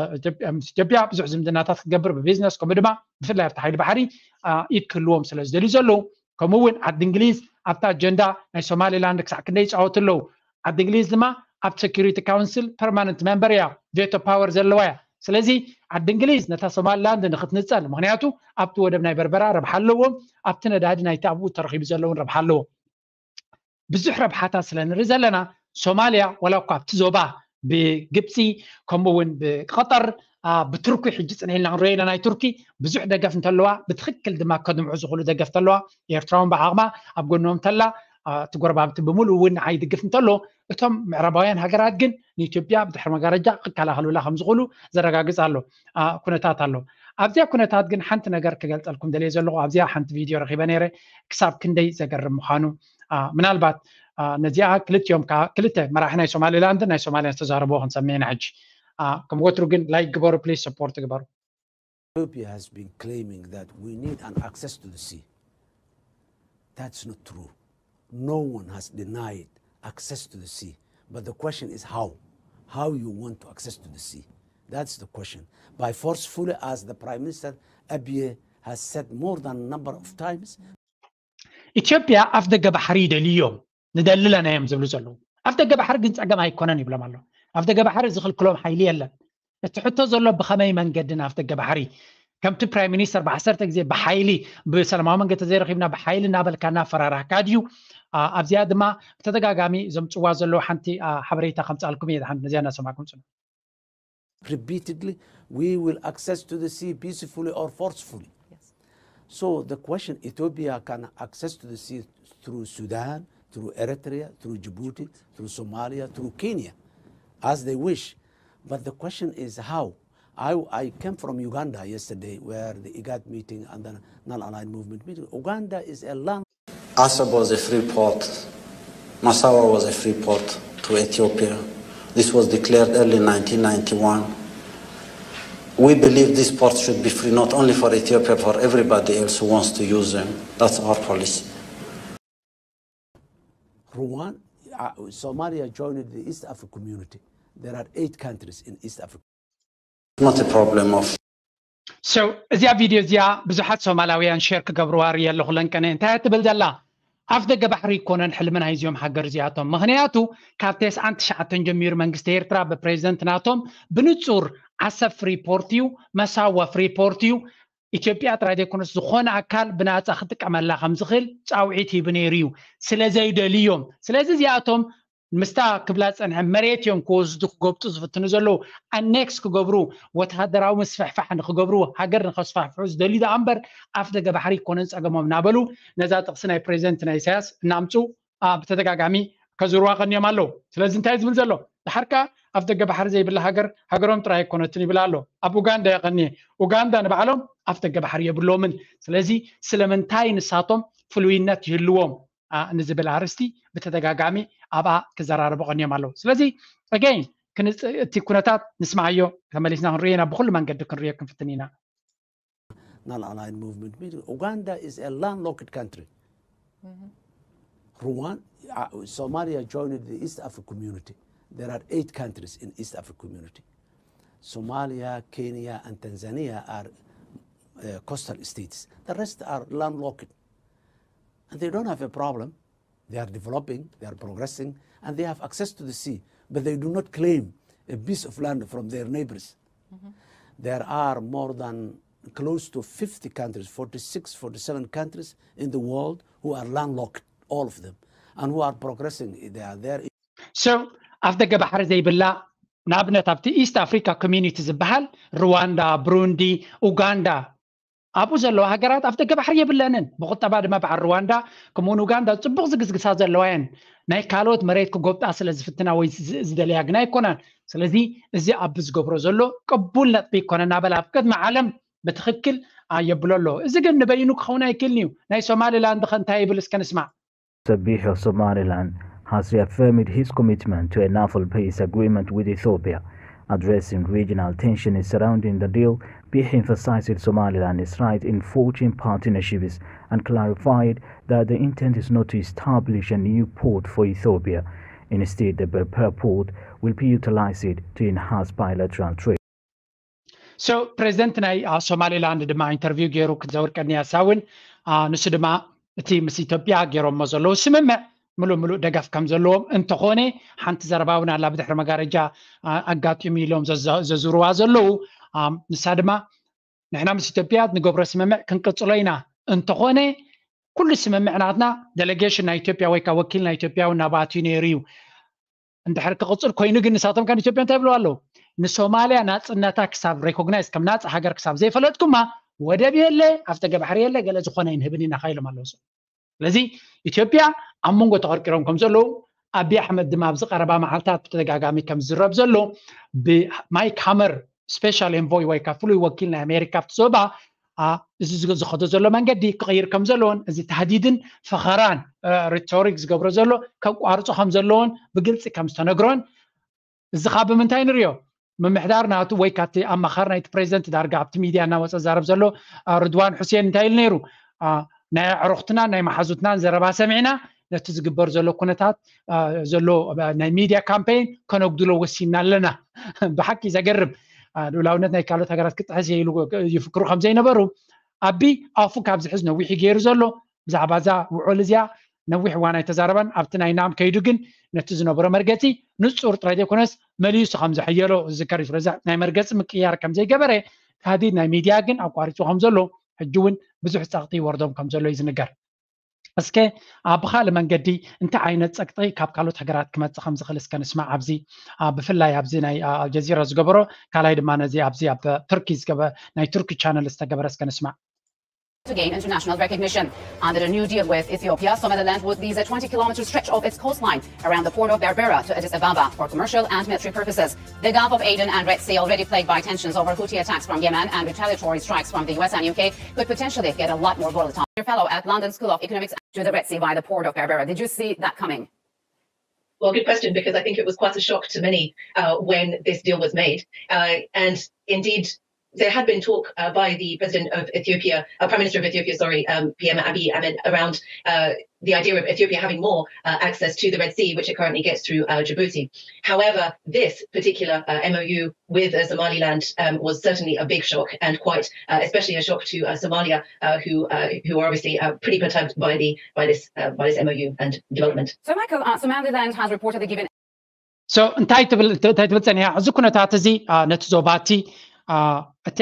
ኢትዮጵያ ብዙሕ ዝምድናታት ክትገብር ብቢዝነስ ከምኡ ድማ ብፍላይ ኣብቲ ሓይሊ ባሕሪ ኢድ ክህልዎም ስለ ዝደልዩ ዘለዉ ከምኡ እውን ዓዲ እንግሊዝ ኣብቲ ኣጀንዳ ናይ ሶማሊላንድ ክሳዕ ክንደይ ይፃወቱ ኣለዉ ዓዲ እንግሊዝ ድማ ኣብ ሴኪሪቲ ካውንስል ፐርማነንት ሜምበር እያ ቬቶ ፓወር ዘለዋ እያ ስለዚ ዓዲ እንግሊዝ ነታ ሶማሊላንድ ንክትንፀል ምክንያቱ ኣብቲ ወደብ ናይ በርበራ ረብሓ ኣለዎም ኣብቲ ነዳዲ ናይቲ ኣብኡ ተረኪቡ ዘለውን ረብሓ ኣለዎም ብዙሕ ረብሓታት ስለ ንርኢ ዘለና ሶማልያ ዋላ እኳ ኣብቲ ዞባ ብግብፂ ከምኡ እውን ብቀጠር ብቱርኪ ሕጂ ፅንሒልና ክንሪኦ ኢና ናይ ቱርኪ ብዙሕ ደገፍ እንተለዋ ብትክክል ድማ ከድምዑ ዝኽእሉ ደገፍ እንተለዋ ኤርትራውን ብዓቕማ ኣብ ጎኖም እንተላ እቲ ጎረባብቲ ብምሉእ እውን ንዓይ ይድግፍ እንተሎ እቶም ምዕራባውያን ሃገራት ግን ንኢትዮጵያ ብድሕሪ መጋረጃ ክከላኸሉላ ከም ዝኽእሉ ዘረጋግፅ ኣሎ ኩነታት ኣሎ ኣብዚኣ ኩነታት ግን ሓንቲ ነገር ክገልፀልኩም ደልየ ዘለኹ ኣብዚኣ ሓንቲ ቪድዮ ረኪበ ነይረ ክሳብ ክንደይ ዘገርም ምዃኑ ምናልባት ነዚኣ ክልቲኦም ክልተ መራሒ ናይ ሶማሊላንድ ናይ ሶማልያ ዝተዛረብዎ ክንሰምዕ ኢና ሕጂ ከም ወትሩ ግን ላይክ ግበሩ ፕሊስ ሰፖርት ግበሩ Ethiopia has been claiming that we need an access to the sea. That's not true. No one has denied access to the sea. But the question is how? How you want to access to the sea? That's the question. By forcefully, as the Prime Minister Abiy has said more than a number of times, ኢትዮጵያ ኣፍ ደገ ባሕሪ ይደልዩ እዮም ንደሊ ኣለና እዮም ዝብሉ ዘለዉ ኣፍ ደገ ባሕሪ ግን ፀገም ኣይኮነን ይብሎም ኣሎ ኣፍ ደገ ባሕሪ ዝኽልክሎም ሓይሊ የለን እቲ ሕቶ ዘሎ ብኸመይ መንገዲ ናብ ደገ ባሕሪ ከምቲ ፕራይም ሚኒስተር ብዓሰርተ ግዜ ብሓይሊ ብሰላማዊ መንገዲ ተዘይረኪብና ብሓይሊ እናበልካ እናፈራራህካ ድዩ ኣብዚኣ ድማ ብተደጋጋሚ ዘምፅዋ ዘለዉ ሓንቲ ሓበሬታ ከምፃልኩም እየ ድሓን ነዚኣ እናሰማዕኩም ፅኑ repeatedly we will access to the sea peacefully or forcefully So the question, Ethiopia can access to the sea through Sudan, through Eritrea, through Djibouti, through Somalia, through Kenya, as they wish. But the question is how? I, I came from Uganda yesterday, where the IGAD meeting and the non-aligned movement meeting. Uganda is a land Assab was a free port. Massawa was a free port to Ethiopia. This was declared early nineteen ninety-one. We believe this port should be free not only for Ethiopia, for everybody else who wants to use them. That's our policy. Rwanda, uh, Somalia joined the East African Community. There are eight countries in East Africa. Not a problem of So እዚኣ ቪድዮ እዚኣ ብዙሓት ሶማላውያን ሸር ክገብርዋ ርየ ኣለኹ። ለንቀነ እንታይ ትብል ዘላ? ኣፍ ደገ ባሕሪ ይኮነን ሕልሚ ናይዚኦም ሃገር እዚኣቶም። ምክንያቱ ካብ ተስዓን ትሽዓተን ጀሚሩ መንግስቲ ኤርትራ ብፕሬዚደንት ናቶም ብንጹር ዓሰብ ፍሪፖርት እዩ፣ መሳዋ ፍሪፖርት እዩ። ኢትዮጵያ ጥራይ ዘይኮነስ ዝኾነ ኣካል ብናፃ ክጥቀመላ ከም ዝኽእል ፃውዒት ሂቡ ነይሩ እዩ፣ ስለ ዘይደልዮም። ስለዚ እዚኣቶም ምስታ ክብላ ዝፀንሐ መሬት እዮም ክወስዱ ክጎብጡ ዝፍትኑ ዘለዉ። ኣኔክስ ክገብሩ፣ ወተሃደራዊ ምስፍሕፋሕ ንክገብሩ፣ ሃገር ንከስፋሕፍሑ ዝደልዩ ደኣ እምበር ኣፍ ደገ ባሕሪ ይኮነን ፀገሞም እናበሉ ነዛ ጥቕሲ ናይ ፕሬዚደንት ናይ ኢሳያስ እናምፁ ብተደጋጋሚ ከዝርዋ ቀንዮም ኣለዉ። ስለዚ እንታይ ዝብል ዘሎ? ድሓር ከኣ ኣፍ ደገ ባሕሪ ዘይብላ ሃገር ሃገሮም ጥራይ ኣይኮነትን ይብል ኣሎ። ኣብ ኡጋንዳ የቐንየ። ኡጋንዳ ንባዕሎም ኣፍ ደገ ባሕሪ የብሎምን። ስለዚ ስለምንታይ ንሳቶም ፍሉይነት ይህልዎም ንዝብል ኣርስቲ ብተደጋጋሚ ኣብኣ ክዘራረቡ ቀንዮም ኣለዉ። ስለዚ ኣገይን እቲ ኩነታት ንስምዓዮ፣ ተመሊስና ክንሪኦ ኢና፣ ብኩሉ መንገዲ ክንሪኦ ክንፍትን ኢና። Non-aligned movement meeting. Uganda is a landlocked country. Rwanda, uh, Somalia joined the East African Community. There are eight countries in East African Community. Somalia, Kenya, and Tanzania are uh, coastal states. The rest are landlocked. And they don't have a problem. They are developing, they are progressing, and they have access to the sea. But they do not claim a piece of land from their neighbors. There are more than close to fifty countries, forty-six, forty-seven countries in the world who are landlocked, all of them, and who are progressing. They are there. So ኣፍ ደገ ባሕሪ ዘይብላ ንኣብነት ኣብቲ ኢስት ኣፍሪካ ኮሚኒቲ ዝበሃል ሩዋንዳ፣ ብሩንዲ፣ ኡጋንዳ ኣብኡ ዘለዋ ሃገራት ኣፍ ደገ ባሕሪ የብለንን። ብቁጠባ ድማ በዓል ሩዋንዳ ከምኡውን ኡጋንዳ ጽቡቕ ዝግዝግሳ ዘለዋ እየን። ናይ ካልኦት መሬት ክጎብጣ ስለ ዝፍትና ወይ ዝደለያ ግና ኣይኮናን። ስለዚ እዚ ኣብ ዝገብሮ ዘሎ ቅቡል ነጥቢ ይኮነ እናበላ ኣብ ቅድሚ ዓለም ብትኽክል የብሎ ኣሎ። እዚ ግን ንበይኑ ክኸውን ኣይክእልን እዩ። ናይ ሶማሊላንድ ከ እንታይ ይብል እስከ ንስማዕ። Sabih of Somaliland has reaffirmed his commitment to a naval peace agreement with Ethiopia. Addressing regional tensions surrounding the deal, Bihi emphasized Somaliland's right in forging partnerships and clarified that the intent is not to establish a new port for Ethiopia. Instead, the Berbera port will be utilized to enhance bilateral trade. So ፕሬዚደንት ናይ ሶማሊላንድ ድማ ኢንተርቪው ገይሩ ክዘውር ቀኒያሳ እውን ንሱ ድማ እቲ ምስ ኢትዮጵያ ገይሮሞ ዘለዉ ስምምዕ ምሉእ ምሉእ ደገፍ ከም ዘለዎም እንተኾነ ሓንቲ ዘረባ እውን ኣላ ብድሕሪ መጋረጃ ኣጋጢሙ ኢሎም ዘዝርዋ ዘለዉ። ንሳ ድማ ንሕና ምስ ኢትዮጵያ ንገብሮ ስምምዕ ክንቅፅሎ ኢና፣ እንተኾነ ኩሉ ስምምዕ ናትና ዴሌጌሽን ናይ ኢትዮጵያ ወይ ከዓ ወኪል ናይ ኢትዮጵያ እውን ናብኣትዩ ነይሩ እዩ። እንድሕር ክቕፅል ኮይኑ ግን ንሳቶም ከም ኢትዮጵያ እንታይ ይብልዋ ኣለዉ? ንሶማልያ ናፅነታ ክሳብ ሬኮግናይዝ ከም ናፃ ሃገር ክሳብ ዘይፈለጥኩማ ወደብ የለ፣ ኣፍደገ ባሕሪ የለ፣ ገለ ዝኾነ ኣይንህብን ኢና ኢሎም ኣለዉ። ስለዚ ኢትዮጵያ ኣብ መንጎ ተቐርቂሮም ከም ዘለዉ ኣቢ ኣሕመድ ድማ ኣብዚ ቀረባ መዓልታት ብተደጋጋሚ ከም ዝዝረብ ዘሎ ብማይክ ሃመር ስፔሻል ኤንቮይ ወይ ከዓ ፍሉይ ወኪል ናይ ኣሜሪካ ኣብቲ ዞባ እዚ ዝኸዶ ዘሎ መንገዲ ክቕይር ከም ዘለዎን እዚ ታህዲድን ፈኸራን ሪቶሪክ ዝገብሮ ዘሎ ከቋርጾ ከም ዘለዎን ብግልፂ ከም ዝተነግሮን እዚ ካብ ብምንታይ ንሪኦ ምምሕዳር ናቱ ወይ ካብቲ ኣማኻሪ ናይቲ ፕሬዚደንት ዳርጋ ኣብቲ ሚድያ እናወፀ ዛረብ ዘሎ ርድዋን ሑሴን እንታይ ኢሉ ነይሩ? ናይ ኣዕሩኽትናን ናይ መሓዙትናን ዘረባ ሰሚዕና ነቲ ዝግበር ዘሎ ኩነታት ዘሎ ናይ ሚድያ ካምፔይን ከነጉድሎ ወሲንና ኣለና። ብሓቂ ዘገርም ልኡላውነት ናይ ካልኦት ሃገራት ክጥሕስ እየ ኢሉ ይፍክሩ ከም ዘይነበሩ ኣቢ ኣፉ ካብ ዝሕዝ ነዊሕ ገይሩ ዘሎ ብዛዕባ እዛ ውዕል እዚኣ ነዊሕ እዋን ኣይተዛረበን። ኣብቲ ናይ ናም ከይዱ ግን ነቲ ዝነበሮ መርገፂ ንፁር ጥራይ ዘይኮነስ መሊሱ ከም ዘሐየሎ ዝዝከር እዩ። ስለዚ ናይ መርገፂ ምቅያር ከም ዘይገበረ ታህዲድ ናይ ሚድያ ግን ኣቋሪፁ ከም ዘሎ ሕጂ እውን ብዙሕ ፀቕጢ ይወርዶም ከም ዘሎ እዩ ዝንገር። እስከ ኣብ ካልእ መንገዲ እንታይ ዓይነት ፀቅጢ ካብ ካልኦት ሃገራት ክመፅእ ከም ዝኽእል እስከ ንስማዕ። ኣብዚ ብፍላይ ኣብዚ ናይ ኣልጀዚራ ዝገበሮ ካልኣይ ድማ ነዚ ኣብዚ ኣብ ቱርኪ ናይ ቱርኪ ቻነል ዝተገበረ እስከ ንስማዕ። to gain international recognition. Under the new deal with Ethiopia, Somaliland would lease a twenty kilometer stretch of its coastline around the port of Berbera to Addis Ababa for commercial and military purposes. The Gulf of Aden and Red Sea, already plagued by tensions over Houthi attacks from Yemen and retaliatory strikes from the U S and U K, could potentially get a lot more volatile. Your fellow at London School of Economics to the Red Sea via the port of Berbera. Did you see that coming? Well, good question, because I think it was quite a shock to many uh, when this deal was made. Uh, and indeed, there had been talk uh, by the president of Ethiopia, uh, Prime Minister of Ethiopia, sorry, um, P M Abiy Ahmed, around uh, the idea of Ethiopia having more uh, access to the Red Sea, which it currently gets through uh, Djibouti. However, this particular uh, M O U with uh, Somaliland um, was certainly a big shock, and quite uh, especially a shock to uh, Somalia, uh, who uh, who are obviously uh, pretty perturbed by the by this uh, by this M O U and development. So, Michael, uh, Somaliland has reportedly given so እንታይ ትብል እንታይ ትብል ጸኒሓ? እዚ ኩነታት እዚ ነቲ ዞባቲ እቲ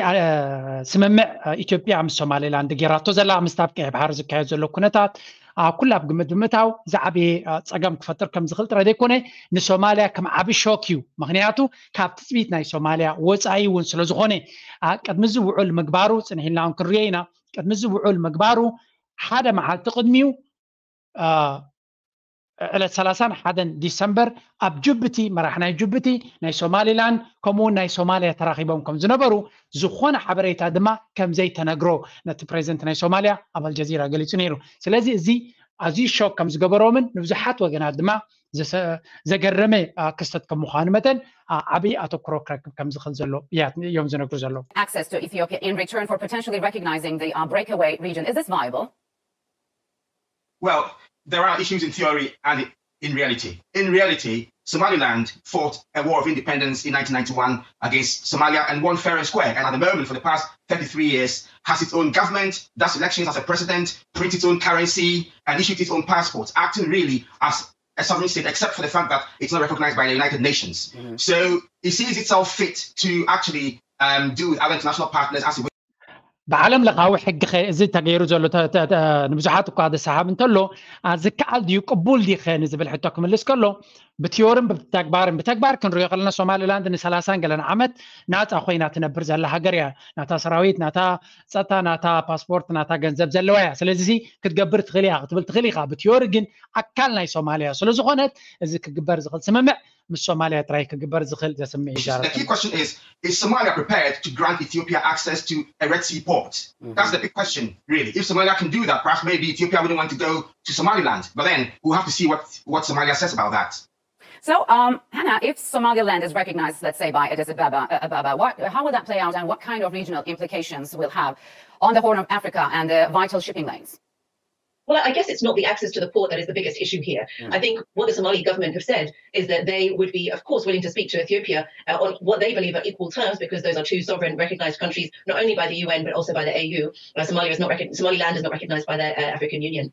ስምምዕ ኢትዮጵያ ምስ ሶማሌላንድ ጌራቶ ዘላ ምስታብ ቀይ ባሕሪ ዝካየድ ዘሎ ኩነታት ኩላ ኣብ ግምት ብምእታው ዝዓበየ ጸገም ክፈጥር ከም ዝኽእል ጥራይ ዘይኮነ ንሶማልያ ከም ዓቢ ሾክ እዩ። ምኽንያቱ ካብ ትጽቢት ናይ ሶማልያ ወጻኢ እውን ስለ ዝኾነ ቅድሚ እዚ ውዑል ምግባሩ ጽንሒልና እውን ክንሪኦ ኢና። ቅድሚ እዚ ውዑል ምግባሩ ሓደ መዓልቲ ቅድሚኡ ዕለት ሰላሳን ሓደን ዲሰምበር ኣብ ጅቡቲ መራሕ ናይ ጅቡቲ ናይ ሶማሊላንድ ከምኡውን ናይ ሶማልያ ተራኺቦም ከም ዝነበሩ ዝኾነ ሓበሬታ ድማ ከም ዘይተነግሮ ነቲ ፕሬዚደንት ናይ ሶማልያ ኣብ ኣልጀዚራ ገሊጹ ነይሩ። ስለዚ እዚ ኣዝዩ ሾክ ከም ዝገበሮምን ንብዙሓት ወገናት ድማ ዘገረመ ክስተት ከም ምዃኑ መጠን ዓብዪ ኣተኩሮ ክረክብ ከም ዝኽእል ዘሎ እዮም ዝነግሩ ዘለዉ። Access to Ethiopia in return for potentially recognizing the uh, breakaway region. Is this viable? Well, there are issues in theory and in reality. In reality, Somaliland fought a war of independence in nineteen ninety-one against Somalia and won fair and square. And at the moment, for the past thirty-three years, has its own government, does elections as a president, prints its own currency, and issues its own passports, acting really as a sovereign state, except for the fact that it's not recognized by the United Nations. Mm-hmm. So it sees itself fit to actually um, deal with other international partners as it ብዓለም ለኻዊ ሕጊ ኸ እዚ ተገይሩ ዘሎ ንብዙሓት እኳ ዘሰሓብ እንተሎ ዝከኣል ድዩ ቅቡል ድዩ ኸ ንዝብል ሕቶ ክምልስ ከሎ ብቲዮርን ብተግባርን ብተግባር ክንሪኦ ከለና ሶማሊላንድ ንሰላሳን ገለን ዓመት ናፃ ኮይና ትነብር ዘላ ሃገር እያ። ናታ ሰራዊት፣ ናታ ፀጥታ፣ ናታ ፓስፖርት፣ ናታ ገንዘብ ዘለዋ እያ። ስለዚ ክትገብር ትኽእል እያ ክትብል ትኽእል ኢኻ። ብቲዮሪ ግን ኣካል ናይ ሶማልያ ስለዝኾነት እዚ ክግበር ዝኽእል ስምምዕ ምስ ሶማልያ ጥራይ ክግበር ዝኽእል ዘስምዕ እዩ። Is Somalia prepared to grant Ethiopia access to a Red Sea port? Mm-hmm. That's the big question, really. If Somalia can do that, perhaps maybe Ethiopia wouldn't want to go to Somaliland. But then we'll have to see what, what Somalia says about that. So, um, Hannah, if Somaliland is recognized, let's say, by Addis Ababa, uh, Ababa what, how will that play out and what kind of regional implications will have on the Horn of Africa and the vital shipping lanes? Well, I guess it's not the access to the port that is the biggest issue here. Mm. I think what the Somali government have said is that they would be, of course, willing to speak to Ethiopia uh, on what they believe are equal terms, because those are two sovereign recognized countries, not only by the U N, but also by the A U. Uh, Somalia is not, Somaliland is not recognized by the uh, African Union.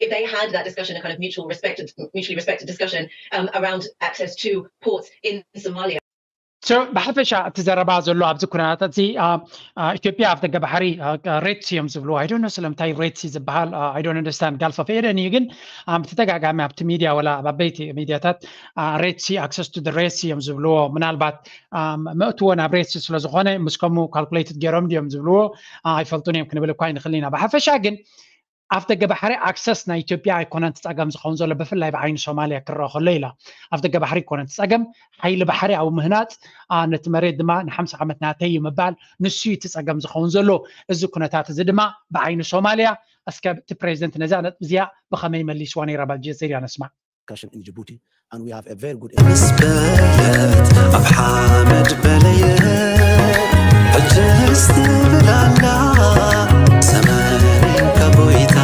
If they had that discussion, a kind of mutual respected, mutually respected discussion um, around access to ports in Somalia. ብሓፈሻ እቲ ዘረባ ዘሎ ኣብዚ ኩነታት እዚ ኢትዮጵያ ኣብ ደገ ባሕሪ ሬድ ሲ እዮም ዝብልዎ። I don't know ስለምንታይ ሬድ ሲ ዝበሃል፣ I don't understand። ጋልፍ ኦፍ ኤደን እዩ፣ ግን ብተደጋጋሚ ኣብቲ ሚድያ ወላ ኣብ ዓበይቲ ሚድያታት ሬድ ሲ፣ access to the red sea እዮም ዝብልዎ። ምናልባት መእትዎ ናብ ሬድ ሲ ስለዝኾነ ምስ ከምኡ ካልኩሌትድ ገይሮም ድዮም ዝብልዎ ኣይፈልጡን እዮም ክንብል እኳ ይንኽእል ኢና። ብሓፈሻ ግን ኣፍ ደገ ባሕሪ ኣክሰስ ናይ ኢትዮጵያ ኣይኮነን እቲ ፀገም ዝኸውን ዘሎ፣ ብፍላይ ብዓይኒ ሶማልያ ክረአ ከሎ ኢላ። ኣፍ ደገ ባሕሪ ኣይኮነን እቲ ፀገም፣ ሓይሊ ባሕሪ ኣብ ምህናፅ ነቲ መሬት ድማ ንሓምሳ ዓመት ናተይ እዩ ምባል፣ ንሱ እዩ እቲ ፀገም ዝኸውን ዘሎ። እዚ ኩነታት እዚ ድማ ብዓይኒ ሶማልያ እስከ እቲ ፕሬዚደንት ነዛ ነጥቢ እዚኣ ብኸመይ መሊስዋ ነይራ ኣብ ኣልጀዚራ ነስማዕ። Discussion in Djibouti, and we have a very good ምስ በለት ኣብ ሓመድ በለየ ሕጅስ ትብል ኣላ ሰመሪን ከቦይታ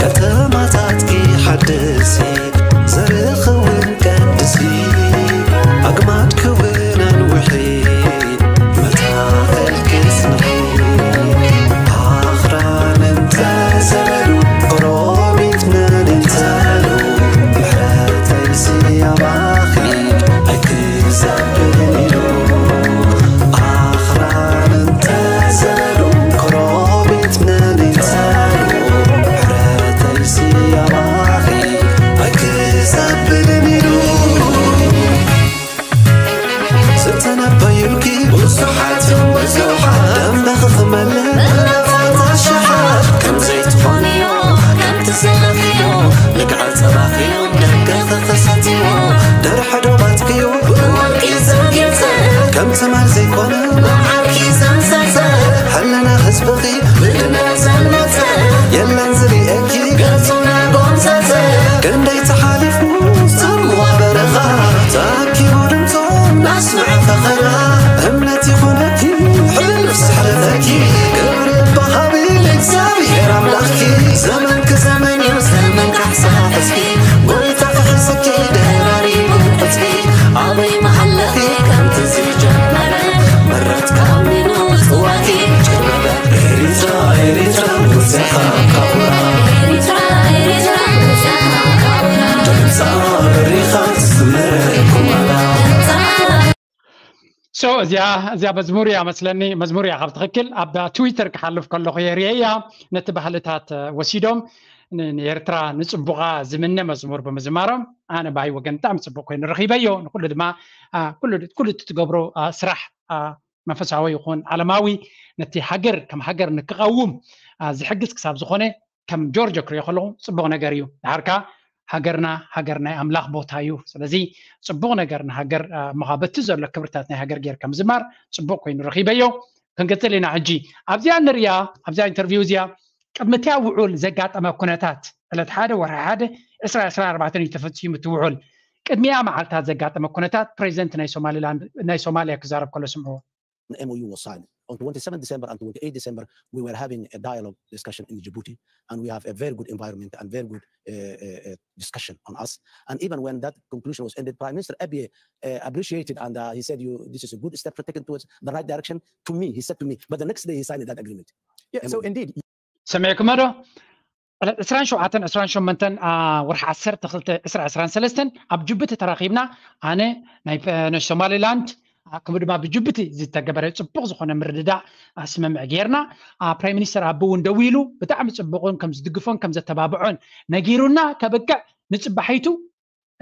ከተማታትኪ ሓድሲ ዘርኺ እውን ቀድሲ ኣግማድ ክውን ኣንውሒ መታኸል ክስምዒ ኣኽራን እንተዘበሉ ኦሮሚት መን እንተሉ ምሕረተይሲ ኣባኺ ኣይክዘብልን ኢሉ ኣኽራን እንተዘበሉ ህዝብኺ ብድነ ዘልመጸ የለን ዝርእየኪ ገጹ ናጎምዘዘ ክንደይ ተሓሊፉ ጽምዋ በረኻ ተኣኪቡ ድምፁ ናስምዐ ፈኸራ እምነት ይኹነኪ ሕሉፍ ዘሕለፈኪ ክብሪ በሃቢ እግዚኣብሔር ኣምላኽኪ ዘመንኪ ዘመን እዩ ዘመን ካሕሳ ሕዝቢ ጎይታ ክሕዝኪ ደራሪቡ ሕዝቢ ኣበይ መሃለኺ ከምቲ ዝጀመረ መረት ካሚኑ ጽዋኪ ጭረበ ኤሪትራ ኤሪትራ ውፅኻ ካውራ ኤሪትራ ኤሪትራ ውፅኻ ካውራ ድምፃ በሪኻ ዝመረኩም ኣላ so እዚኣ እዚኣ መዝሙር እያ መስለኒ መዝሙር እያ ካብ ትኽክል ኣብ ትዊተር ክሓልፍ ከለኹ የርእየያ ነቲ ባህልታት ወሲዶም ንኤርትራ ንፅቡቓ ዝምነ መዝሙር ብምዝማሮም ኣነ ባይ ወገን ብጣዕሚ ፅቡቅ ኮይኑ ረኺበዮ ንኩሉ ድማ ኩሉ እቲ ትገብሮ ስራሕ መንፈሳዊ ይኹን ዓለማዊ ነቲ ሃገር ከም ሃገር ንክቐውም ዝሕግዝ ክሳብ ዝኾነ ከም ጆርጆ ክሪኦ ከለኹ ፅቡቕ ነገር እዩ ድሓርካ ሃገርና ሃገር ናይ ኣምላኽ ቦታ እዩ ስለዚ ፅቡቕ ነገር ንሃገር ምኻ በቲ ዘሎ ክብርታት ናይ ሃገር ጌር ከም ዝማር ፅቡቕ ኮይኑ ረኺበዮ ክንቅፅል ኢና ሕጂ ኣብዚኣ ንሪያ ኣብዚኣ ኢንተርቪው እዚኣ ቅድሚ እቲያ ውዑል ዘጋጠመ ኩነታት ዕለት ሓደ ወርሒ ሓደ ዕስራ ዕስራ ኣርባዕተን እዩ ተፈፂሙ እቲ ውዑል ቅድሚያ መዓልታት ዘጋጠመ ኩነታት ፕሬዚደንት ናይ ሶማሊላንድ ናይ ሶማሊያ ክዛረብ ከሎ ስምዕዎ The M O U was signed on twenty-seven December and twenty-eight December. We were having a dialogue discussion in Djibouti, and we have a very good environment and very good uh, uh, uh, discussion on us. And even when that conclusion was ended, Prime Minister Abiy uh, appreciated and uh, he said, you, this is a good step taken towards the right direction. To me, he said to me. But the next day, he signed that agreement. Yeah, so indeed. ሰሚዕኩሞ ዶ ዕለት ዕስራን ሸውዓተን ዕስራን ሸሞንተን ወርሒ ዓሰርተ ክልተ ዕስራ ዕስራን ሰለስተን ኣብ ጅቡቲ ተራኺብና ኣነ ናይ ሶማሊላንድ ከምኡ ድማ ብጅቡቲ ዝተገበረ ፅቡቕ ዝኾነ ምርድዳእ ስምምዕ ጌርና ፕራይም ሚኒስተር ኣቢ እውን ደዊሉ ብጣዕሚ ፅቡቕን ከም ዝድግፎን ከም ዘተባብዖን ነጊሩና ከብቅዕ ንፅባሒቱ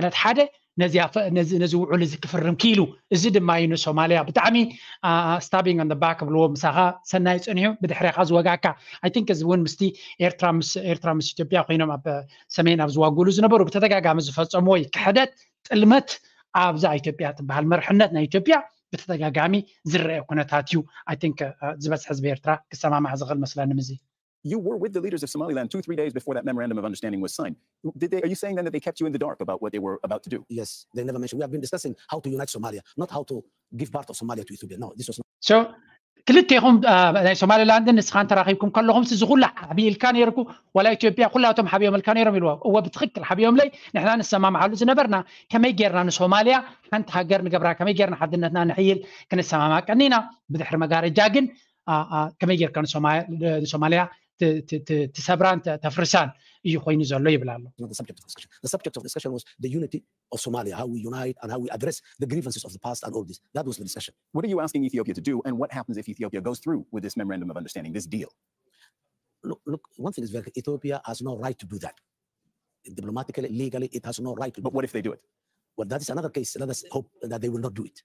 ዕለት ሓደ ነዚ ውዕል እዚ ክፍርም ክኢሉ እዚ ድማ እዩ ንሶማልያ ብጣዕሚ stabbing on the back ብልዎ ምሳኻ ሰናይ ፀኒሑ ብድሕሬኻ ዝወጋእካ I think እዚ እውን ምስቲ ኤርትራ ምስ ኤርትራ ምስ ኢትዮጵያ ኮይኖም ኣብ ሰሜን ኣብ ዝዋግሉ ዝነበሩ ብተደጋጋሚ ዝፈፀምዎ እዩ ክሕደት ጥልመት ኣብዛ ኢትዮጵያ ትበሃል መርሕነት ናይ ኢትዮጵያ ብተደጋጋሚ ዝረአ ኩነታት እዩ I think ዝበዝሐ ህዝቢ ኤርትራ ክሰማማዕ ዝኽእል መስለኒ ምዚ You were with the leaders of Somaliland two, three days before that memorandum of understanding was signed. Did they, are you saying then that they kept you in the dark about what they were about to do? Yes, they never mentioned. We have been discussing how to unite Somalia, not how to give part of Somalia to Ethiopia. No, this was not. So ክልቴኹም ናይ ሶማሊላንድን ንስኻን ተራኺብኩም ከለኹም እዚ ኩላ ሓቢእልካ ነይርኩ ዋላ ኢትዮጵያ ኩላቶም ሓቢኦምልካ ነይሮም ኢልዎ እወ ብትኽክል ሓቢኦምለይ ንሕና ንሰማምዓሉ ዝነበርና ከመይ ጌርና ንሶማልያ ሓንቲ ሃገር ንገብራ ከመይ ጌርና ሓድነትና ንሕይል ክንሰማማዕ ቀኒና ብድሕሪ መጋረጃ ግን ከመይ ጌርካ ንሶማልያ ትሰብራን ተፍርሳን እዩ ኮይኑ ዘሎ ይብል ኣሎ። The subject of discussion was the unity of Somalia, how we unite and how we address the grievances of the past and all this. That was the discussion. What are you asking Ethiopia to do, and what happens if Ethiopia goes through with this memorandum of understanding, this deal? Look, look one thing is very clear. Ethiopia has no right to do that. Diplomatically, legally, it has no right to do But what if they do it? Well, that is another case. Let us hope that they will not do it.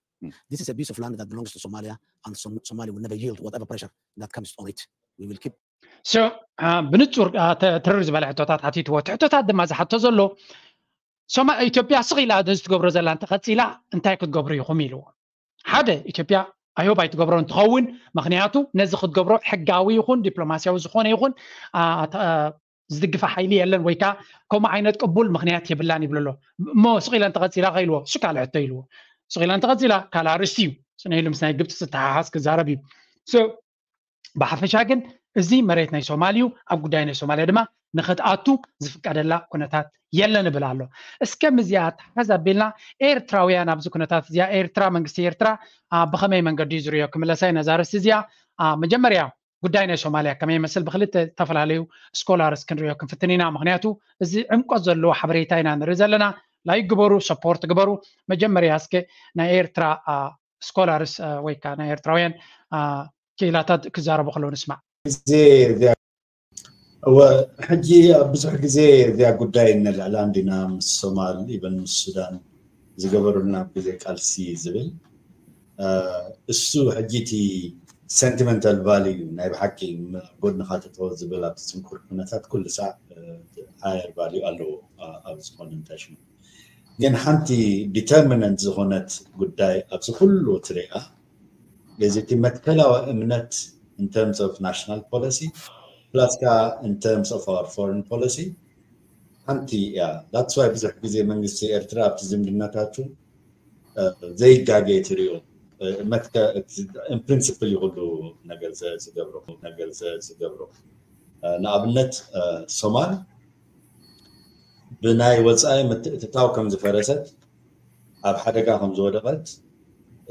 This is a piece of land that belongs to Somalia, and Som- Somalia will never yield whatever pressure that comes on it. We will keep so ብንጹር ትርር ዝበለ ሕቶታት ሓቲትዎ እቲ ሕቶታት ድማ ዝሓቶ ዘሎ ሶማ ኢትዮጵያ ስቕ ኢላ ነዚ ትገብሮ ዘላ እንተቐጺላ እንታይ ክትገብሩ ኢኹም ኢልዎ ሓደ ኢትዮጵያ I hope ኣይትገብሮ እንትኸውን ምኽንያቱ ነዚ ክትገብሮ ሕጋዊ ይኹን ዲፕሎማስያዊ ዝኾነ ይኹን ዝድግፋ ሓይሊ የለን ወይ ከዓ ከምኡ ዓይነት ቅቡል ምኽንያት የብላን ይብሉ ኣሎ እሞ ስቕ ኢለን ተቐፂላ ከ ኢልዎ እሱ ካልእ ሕቶ ኢልዎ ስቕ ኢለን ተቐፂላ ካልእ ኣርእስቲ እዩ ስነ ኢሉ ምስ ናይ ግብፂ ዝተሓሓዝ ክዛረብ እዩ ብሓፈሻ ግን እዚ መሬት ናይ ሶማል እዩ ኣብ ጉዳይ ናይ ሶማልያ ድማ ንኽትኣቱ ዝፍቀደላ ኩነታት የለን እብል ኣሎ እስከ ምዚኣ ተሓዝ ኣቢልና ኤርትራውያን ኣብዚ ኩነታት እዚኣ ኤርትራ መንግስቲ ኤርትራ ብኸመይ መንገዲ ዝርዮ ክምለሳ ነዛ ርእስቲ እዚኣ መጀመርያ ጉዳይ ናይ ሶማልያ ከመይ ይመስል ብክልተ ዝተፈላለዩ scholars ክንሪኦ ክንፍትን ኢና ምክንያቱ እዚ ዕምቆት ዘለዎ ሓበሬታ ኢና ንርኢ ዘለና like ግበሩ support ግበሩ መጀመርያ እስከ ናይ ኤርትራ scholars ወይ ከዓ ናይ ኤርትራውያን ክኢላታት ክዛረቡ ከለዉ ንስማዕ እወ ሕጂ ኣብ ብዙሕ ግዜ እዚኣ ጉዳይ ነልዕላ እንዲና ምስ ሶማል even ምስ ሱዳን ዝገበሩልና ኣብ ግዜ ቃልሲ ዝብል እሱ ሕጂ እቲ sentimental value ናይ ብሓቂ ጎድንኻ ተተወ ዝብል ኣብቲ ፅንኩር ኩነታት ኩሉ ሳዕ higher value ኣለዎ ኣብ ዝኾነ እንታይ ሽሙ ግን ሓንቲ determinant ዝኾነት ጉዳይ ኣብዚ ኩሉ ትሪኣ እዚ እቲ መትከላዊ እምነት in terms of national policy plus ከኣ in terms of our foreign policy ሓንቲ እያ። That's why ብዙሕ ግዜ መንግስቲ ኤርትራ ኣብቲ ዝምድናታቱ ዘይጋገ ትሪኦ። መትከ in principle ይኹሉ ነገር ዝገብሮ ነገር ዝገብሮ ንኣብነት ሶማል ብናይ ወፃኢ ምትእትታው ከም ዝፈረሰት ኣብ ሓደጋ ከም ዝወደቐት፣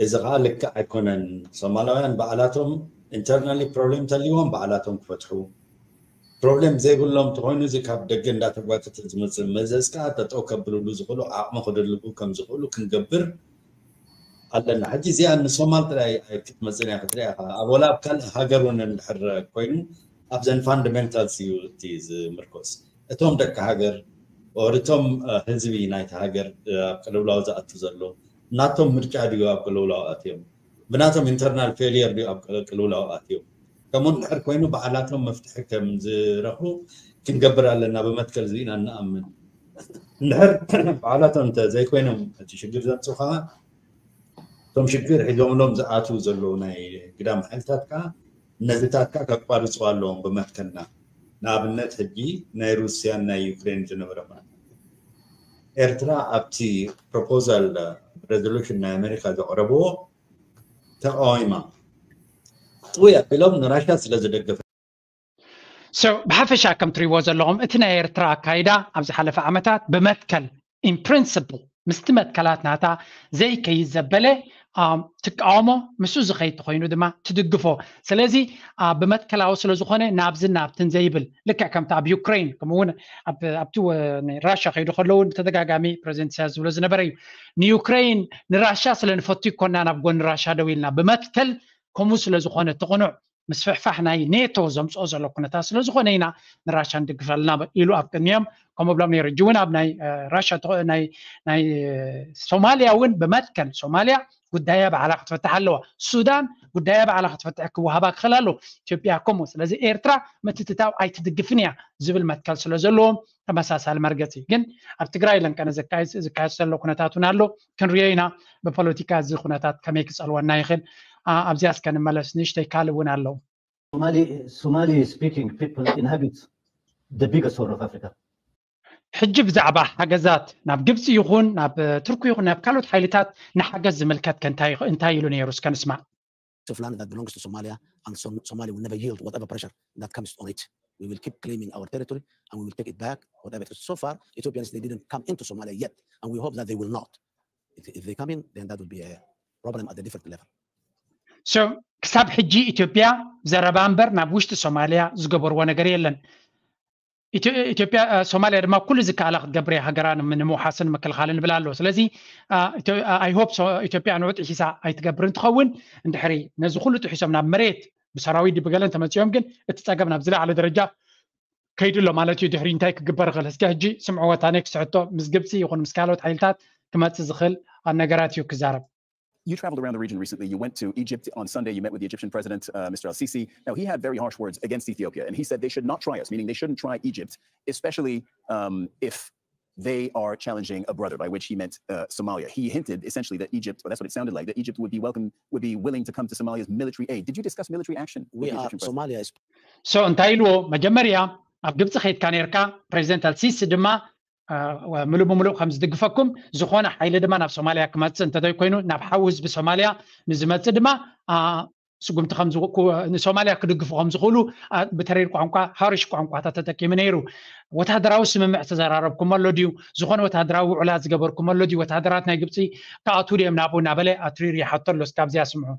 እዚ ከዓ ልክዕ ኣይኮነን። ሶማላውያን ባዕላቶም internal problem ተልዎም ባዕላቶም ክፈትሑ፣ problem ዘይብሎም ተኮይኑ እዚ ካብ ደገ እንዳተጓተተ ዝመፅእ መዘዝ ከዓ ጠጠው ከብልሉ ዝኽእሉ ዓቕሚ ክድልቡ ከም ዝኽእሉ ክንገብር ኣለና። ሕጂ እዚኣ ንሶማል ጥራይ ኣይትመፅን እያ ክትሪኣ ኢኻ። ኣብ ወላ ኣብ ካልእ ሃገር እውን እንድሕር ኮይኑ ኣብዘን fundamentals እዩ እቲ ዝምርኮስ። እቶም ደቂ ሃገር or እቶም ህዝቢ ናይቲ ሃገር ኣብ ቅልውላው ዝኣቱ ዘሎ ናቶም ምርጫ ድዩ ኣብ ቅልውላው ኣትዮም? ብናቶም internal failure ድዩ ኣብ ቅልውላው ኣትዮም? ከምኡ እንድሕር ኮይኑ ባዕላቶም መፍትሒ ከም ዝረኽቡ ክንገብር ኣለና። ብመትከል እዚ ኢና እንኣምን። እንድሕር ባዕላቶም እንተ ዘይኮይኖም እቲ ሽግር ዘምፅኡ ከዓ እቶም ሽግር ሒዞምሎም ዝኣትዉ ዘለዉ ናይ ግዳም ሓይልታት ከዓ ነዚታት ከዓ ከቋርፅዋ ኣለዎም ብመትከልና። ንኣብነት ሕጂ ናይ ሩስያን ናይ ዩክሬን ዝነበረ ኩነታት ኤርትራ ኣብቲ proposal resolution ናይ ኣሜሪካ ዘቕረብዎ ተቃዊማ ጥውይ ኣቢሎም ንራሻ ስለ ዝደገፈ so ብሓፈሻ ከም ትሪእዎ ዘለኹም እቲ ናይ ኤርትራ ኣካይዳ ኣብ ዝሓለፈ ዓመታት ብመትከል in principle ምስቲ መትከላት ናታ ዘይከይድ ዘበለ ትቃወሞ፣ ምስኡ ዝኸይድ ተኮይኑ ድማ ትድግፎ። ስለዚ ብመትከላዊ ስለ ዝኾነ ናብዝን ናብትን ዘይብል ልክዕ ከምቲ ኣብ ዩክሬን ከምኡውን ኣብቲ ራሻ ከይዱ ከለውን ብተደጋጋሚ ፕሬዚደንት ኢሳያስ ዝብሎ ዝነበረ እዩ። ንዩክሬን ንራሻ ስለ ንፈቱ ይኮና ናብ ጎኒ ራሻ ደው ኢልና ብመትከል ከምኡ ስለ ዝኾነ እቲ ቅኑዕ ምስፍሕፋሕ ናይ ኔቶ ዘምፅኦ ዘሎ ኩነታት ስለ ዝኾነ ኢና ንራሻ ንድግፍ ኣለና ኢሉ ኣብ ቅድሚኦም ከምኡ ብሎም ነይሩ። ሕጂ እውን ኣብ ናይ ራሻ ናይ ሶማልያ እውን ብመትከል ሶማልያ ጉዳያ ባዕላ ክትፈትሕ ኣለዋ። ሱዳን ጉዳያ ባዕላ ክትፈትሕ ክወሃባ ክኽእል ኣለዎ። ኢትዮጵያ ከምኡ። ስለዚ ኤርትራ ምትትታው ኣይትድግፍን እያ ዝብል መትከል ስለ ዘለዎም ተመሳሳሊ መርገፂ ግን ኣብ ትግራይ ለንቀነ ዝካየድ ዘሎ ኩነታት እውን ኣሎ። ክንሪኦ ኢና ብፖለቲካ እዚ ኩነታት ከመይ ክፀልወና ይኽእል። ኣብዚኣ እስከ ንመለስ። ንእሽተይ ካልእ እውን ኣለዉ። Somali speaking people inhabit the biggest horn of Africa. ሕጂ ብዛዕባ ሓገዛት ናብ ግብፂ ይኹን ናብ ቱርኪ ይኹን ናብ ካልኦት ሓይልታት ንሓገዝ ዝምልከት ከ እንታይ ኢሉ ነይሩ? እስከ ንስማዕ። Of land that belongs to Somalia and Som- Somalia will never yield whatever pressure that comes on it. We will keep claiming our territory and we will take it back, whatever. So far, Ethiopians, they didn't come into Somalia yet, and we hope that they will not. If, if they come in, then that would be a problem at a different level. So ክሳብ ሕጂ ኢትዮጵያ ዘረባ እምበር ናብ ውሽጢ ሶማሊያ ዝገበርዎ ነገር የለን። ኢትዮጵያ ሶማሊያ ድማ ኩሉ ዝከኣላ ክትገብር እያ ሃገራ ንምውሓስን ምክልኻልን ንብል ኣሎ። ስለዚ I hope ኢትዮጵያ ንዑ ጥሒሳ ኣይትገብርን ትኸውን። እንድሕሪ ነዚ ኩሉ ጥሒሶም ናብ መሬት ብሰራዊት ብገለን ተመፂኦም ግን እቲ ፀገም ናብ ዝለዓለ ደረጃ ከይዱ ኣሎ ማለት እዩ። ድሕሪ እንታይ ክግበር ይኽእል? እስከ ሕጂ ስምዕዎ እታ ኔክስት ሕቶ ምስ ግብፂ ይኹን ምስ ካልኦት ሓይልታት ክመፅእ ዝኽእል ነገራት እዩ ክዛረብ። You traveled around the region recently. You went to Egypt on Sunday. You met with the Egyptian president, uh, Mister Al Sisi. Now, he had very harsh words against Ethiopia, and he said they should not try us, meaning they shouldn't try Egypt, especially um, if they are challenging a brother, by which he meant uh, Somalia. He hinted essentially that Egypt, or that's what it sounded like, that Egypt would be welcome, would be willing to come to Somalia's military aid. Did you discuss military action with We the are Egyptian president? Somalia is So እንታይ ኢልዎ? መጀመርያ ኣብ ግብፂ ከይድካ ነርካ ፕሬዚደንት ኣልሲሲ ድማ ምሉእ ብምሉእ ከም ዝድግፈኩም፣ ዝኾነ ሓይሊ ድማ ናብ ሶማልያ ክመፅእ እንተዘይኮይኑ ናብ ሓው ህዝቢ ሶማልያ ንዝመፅእ ድማ ስጉምቲ ንሶማልያ ክድግፉ ከም ዝኽእሉ ብተሪር ቋንቋ ሃሪሽ ቋንቋታት ተጠቂሙ ነይሩ። ወታደራዊ ስምምዕ ዝተዘራረብኩም ኣሎ ድዩ? ዝኾነ ወታደራዊ ውዕላ ዝገበርኩም ኣሎ ድዩ? ወታደራት ናይ ግብፂ ክኣትዉ ድዮም ናብኡ እናበለ ኣትሪር ይሓቶ ኣሎ። እስካብዚኣ ስምዑ።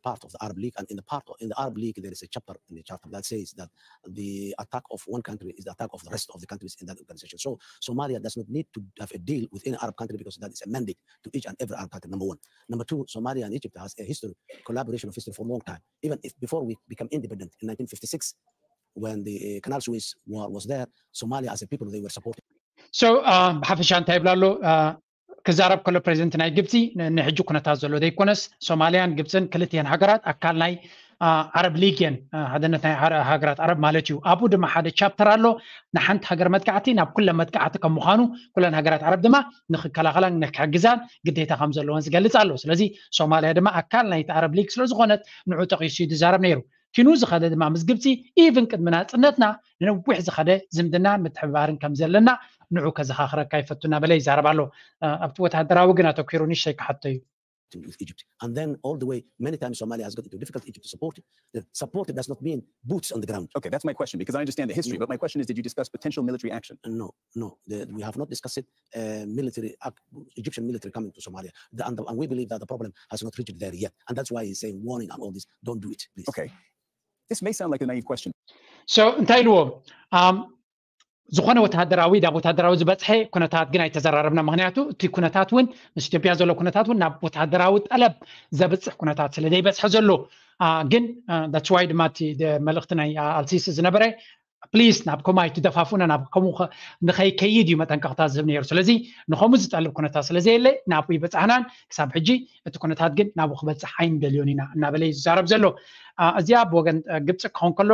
Part of the Arab League, and in the part of, in the Arab League there is a chapter in the charter that says that the attack of one country is the attack of the rest of the countries in that organization. So Somalia does not need to have a deal with any Arab country because that is a mandate to each and every Arab country, number one. Number two, Somalia and Egypt has a history, collaboration of history for a long time. Even if before we become independent in nineteen fifty-six, when the uh, Canal Suez war was there, Somalia as a people, they were supporting. So ብሓፈሻ እንታይ ይብላ ኣሎ? ክዛረብ ከሎ ፕሬዚደንት ናይ ግብፂ ንሕጂ ኩነታት ዘሎ ዘይኮነስ ሶማልያን ግብፅን ክልቲአን ሃገራት ኣካል ናይ ዓረብ ሊግ እየን፣ ሓድነት ናይ ሃገራት ዓረብ ማለት እዩ። ኣብኡ ድማ ሓደ ቻፕተር ኣሎ። ንሓንቲ ሃገር መጥቃዕቲ ናብ ኩለን መጥቃዕቲ ከም ምዃኑ ኩለን ሃገራት ዓረብ ድማ ንክከላኸላን ንክሕግዛን ግዴታ ከም ዘለወን ዝገልፅ ኣሎ። ስለዚ ሶማልያ ድማ ኣካል ናይቲ ዓረብ ሊግ ስለዝኾነት ንዑ ጠቂሱ እዩ ዝዛረብ ነይሩ። ኪኑ ዝኸደ ድማ ምስ ግብፂ ኢቭን ቅድሚ ናፅነትና ንነዊሕ ዝኸደ ዝምድናን ምትሕብባርን ከም ዘለና ንዑ ከዘኻኽረካ ይፈቱ እናበለ ይዛረብ ኣሎ። ኣብቲ ወታደራዊ ግን ኣተኪሩ ንእሽተይ ክሓቶ እዩ። With Egypt. And then all the way, many times Somalia has got into difficult Egypt to support it. The support does not mean boots on the ground. Okay, that's my question because I understand the history, but my question is, did you discuss potential military action? No, no, the, we have not discussed it. Uh, military, Egyptian military coming to Somalia, the, and, the, and we believe that the problem has not reached there yet, and that's why he's saying warning and all this. Don't do it, please. Okay, this may sound like a naive question. So እንታይ ኢልዎ? ዝኾነ ወታደራዊ ናብ ወታደራዊ ዝበፅሐ ኩነታት ግን ኣይተዘራረብና። ምክንያቱ እቲ ኩነታት እውን ምስ ኢትዮጵያ ዘሎ ኩነታት እውን ናብ ወታደራዊ ጠለብ ዘብፅሕ ኩነታት ስለ ዘይበፅሐ ዘሎ ግን that's why ድማ እቲ መልእክቲ ናይ ኣልሲሲ ዝነበረ ፕሊስ ናብ ከምኡ ኣይትደፋፉና ናብ ከምኡ ንኸይከይድ እዩ መጠንቀቕታ ዝህብ ነይሩ። ስለዚ ንኸምኡ ዝጠልብ ኩነታት ስለ ዘየለ ናብኡ ይበፃሕናን ክሳብ ሕጂ እቲ ኩነታት ግን ናብኡ ክበፅሕ ኣይንደልዮን ኢና እናበለ እዩ ዝዛረብ ዘሎ። እዚኣ ብወገን ግብፂ ክኸውን ከሎ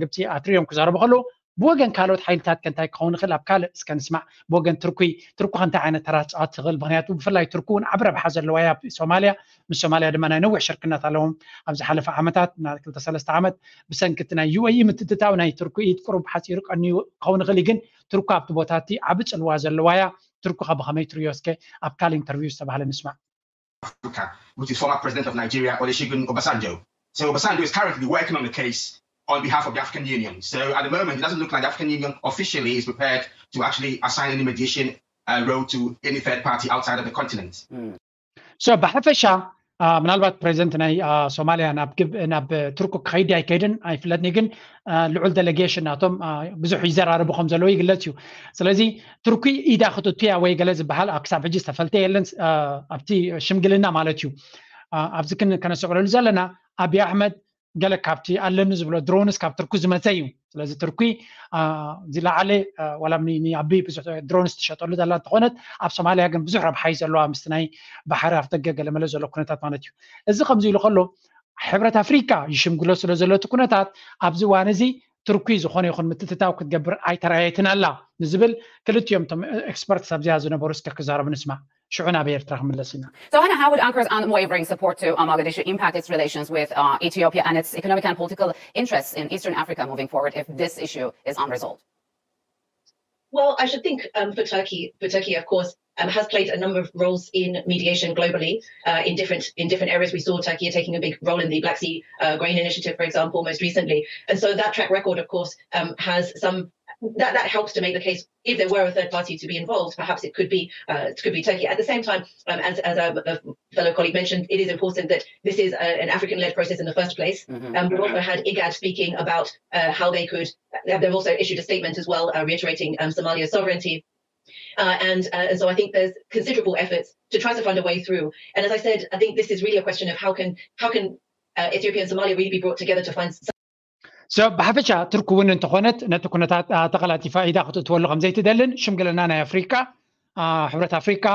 ግብፂ ኣትርዮም ክዛረቡ ከለዉ ብወገን ካልኦት ሓይልታት ከ እንታይ ክኸውን ይኽእል ኣብ ካልእ እስከ ንስማዕ። ብወገን ትርኩ ትርኩ ከ እንታይ ዓይነት ተራ ትፃወት ትኽእል? ምክንያቱ ብፍላይ ትርኩ እውን ዓብ ረብሓ ዘለዋ እያ ኣብ ሶማልያ። ምስ ሶማልያ ድማ ናይ ነዊሕ ሽርክነት ኣለዎም። ኣብ ዝሓለፈ ዓመታት ና ክልተ ሰለስተ ዓመት ብሰንኪ እቲ ናይ ዩ ኤ ኢ ምትእትታው ናይ ትርኩ ኢድ ቁሩብ ሓፂሩ ቀንዩ ክኸውን ይኽእል እዩ። ግን ትርኩ ኣብቲ ቦታ እቲ ዓብ ፅልዋ ዘለዋ እያ። ትርኩ ከ ብኸመይ ትርእዮ? እስከ ኣብ ካልእ ኢንተርቪው ዝተባህለ ንስማዕ። Africa, which is former president of Nigeria, Olusegun Obasanjo. So Obasanjo is currently working on the case on behalf of the African Union. So at the moment, it doesn't look like the African Union officially is prepared to actually assign any mediation uh, role to any third party outside of the continent. So ብሓፈሻ ምናልባት ፕሬዚደንት ናይ ሶማልያ ናብ ቱርክ ክኸይድ ኣይከይድን ኣይፍለጥኒ፣ ግን ልዑል ዴሌጌሽን ናቶም ብዙሕ ይዘራረቡ ከም ዘለዉ ይግለጽ እዩ። ስለዚ ቱርኪ ኢዳ ክትእቱያ ወይ ገለ ዝበሃል ክሳብ ሕጂ ዝተፈልጠ የለን፣ ኣብቲ ሽምግልና ማለት እዩ። ኣብዚ ከነስተውዕለሉ ዘለና ኣብይ ኣሕመድ ገለ ካብቲ ኣለኒ ዝብሎ ድሮንስ ካብ ቱርኪ ዝመፀ እዩ። ስለዚ ቱርኪ ዝለዓለ ዋላ ንኣቢ ብዙሕ ድሮንስ ትሸጠሉ ዘላ እንተኾነት ኣብ ሶማልያ ግን ብዙሕ ረብሓ እዩ ዘለዋ ምስቲ ናይ ባሕሪ ኣፍደገ ገለመለ ዘሎ ኩነታት ማለት እዩ። እዚ ከምዚ ኢሉ ከሎ ሕብረት ኣፍሪካ ይሽምግሎ ስለ ዘሎ እቲ ኩነታት ኣብዚ እዋን እዚ ቱርኪ ዝኾነ ይኹን ምትእትታው ክትገብር ኣይተራየትን ኣላ ንዝብል ክልቲኦም እቶም ኤክስፐርትስ ኣብዚኣ ዝነበሩ እስከ ክዛረቡ ንስማዕ። ሽዑ ናብ ኤርትራ ክምለስ ኢና። So Hannah, how would Ankar's unwavering support to Mogadishu impact its relations with uh, Ethiopia and its economic and political interests in Eastern Africa moving forward if this issue is unresolved? Well, I should think um, for Turkey, for Turkey, of course, um, has played a number of roles in mediation globally uh, in different in different areas. We saw Turkey taking a big role in the Black Sea uh, Grain Initiative, for example, most recently. And so that track record, of course, um, has some that that helps to make the case if there were a third party to be involved, perhaps it could be uh, it could be Turkey. At the same time, um, as as a, a, fellow colleague mentioned, it is important that this is a, an African-led process in the first place. Mm-hmm. Um, we've also had IGAD speaking about uh, how they could. They've also issued a statement as well, uh, reiterating um, Somalia's sovereignty. Uh, and, uh, and so I think there's considerable efforts to try to find a way through. And as I said, I think this is really a question of how can how can uh, Ethiopia and Somalia really be brought together to find So ብሓፈሻ ቱርክ እውን እንተኾነት ነቲ ኩነታት ተቐላጢፋ ኢዳ ክትእትወሉ ከም ዘይትደልን ሽምግልና ናይ ኣፍሪካ ሕብረት ኣፍሪካ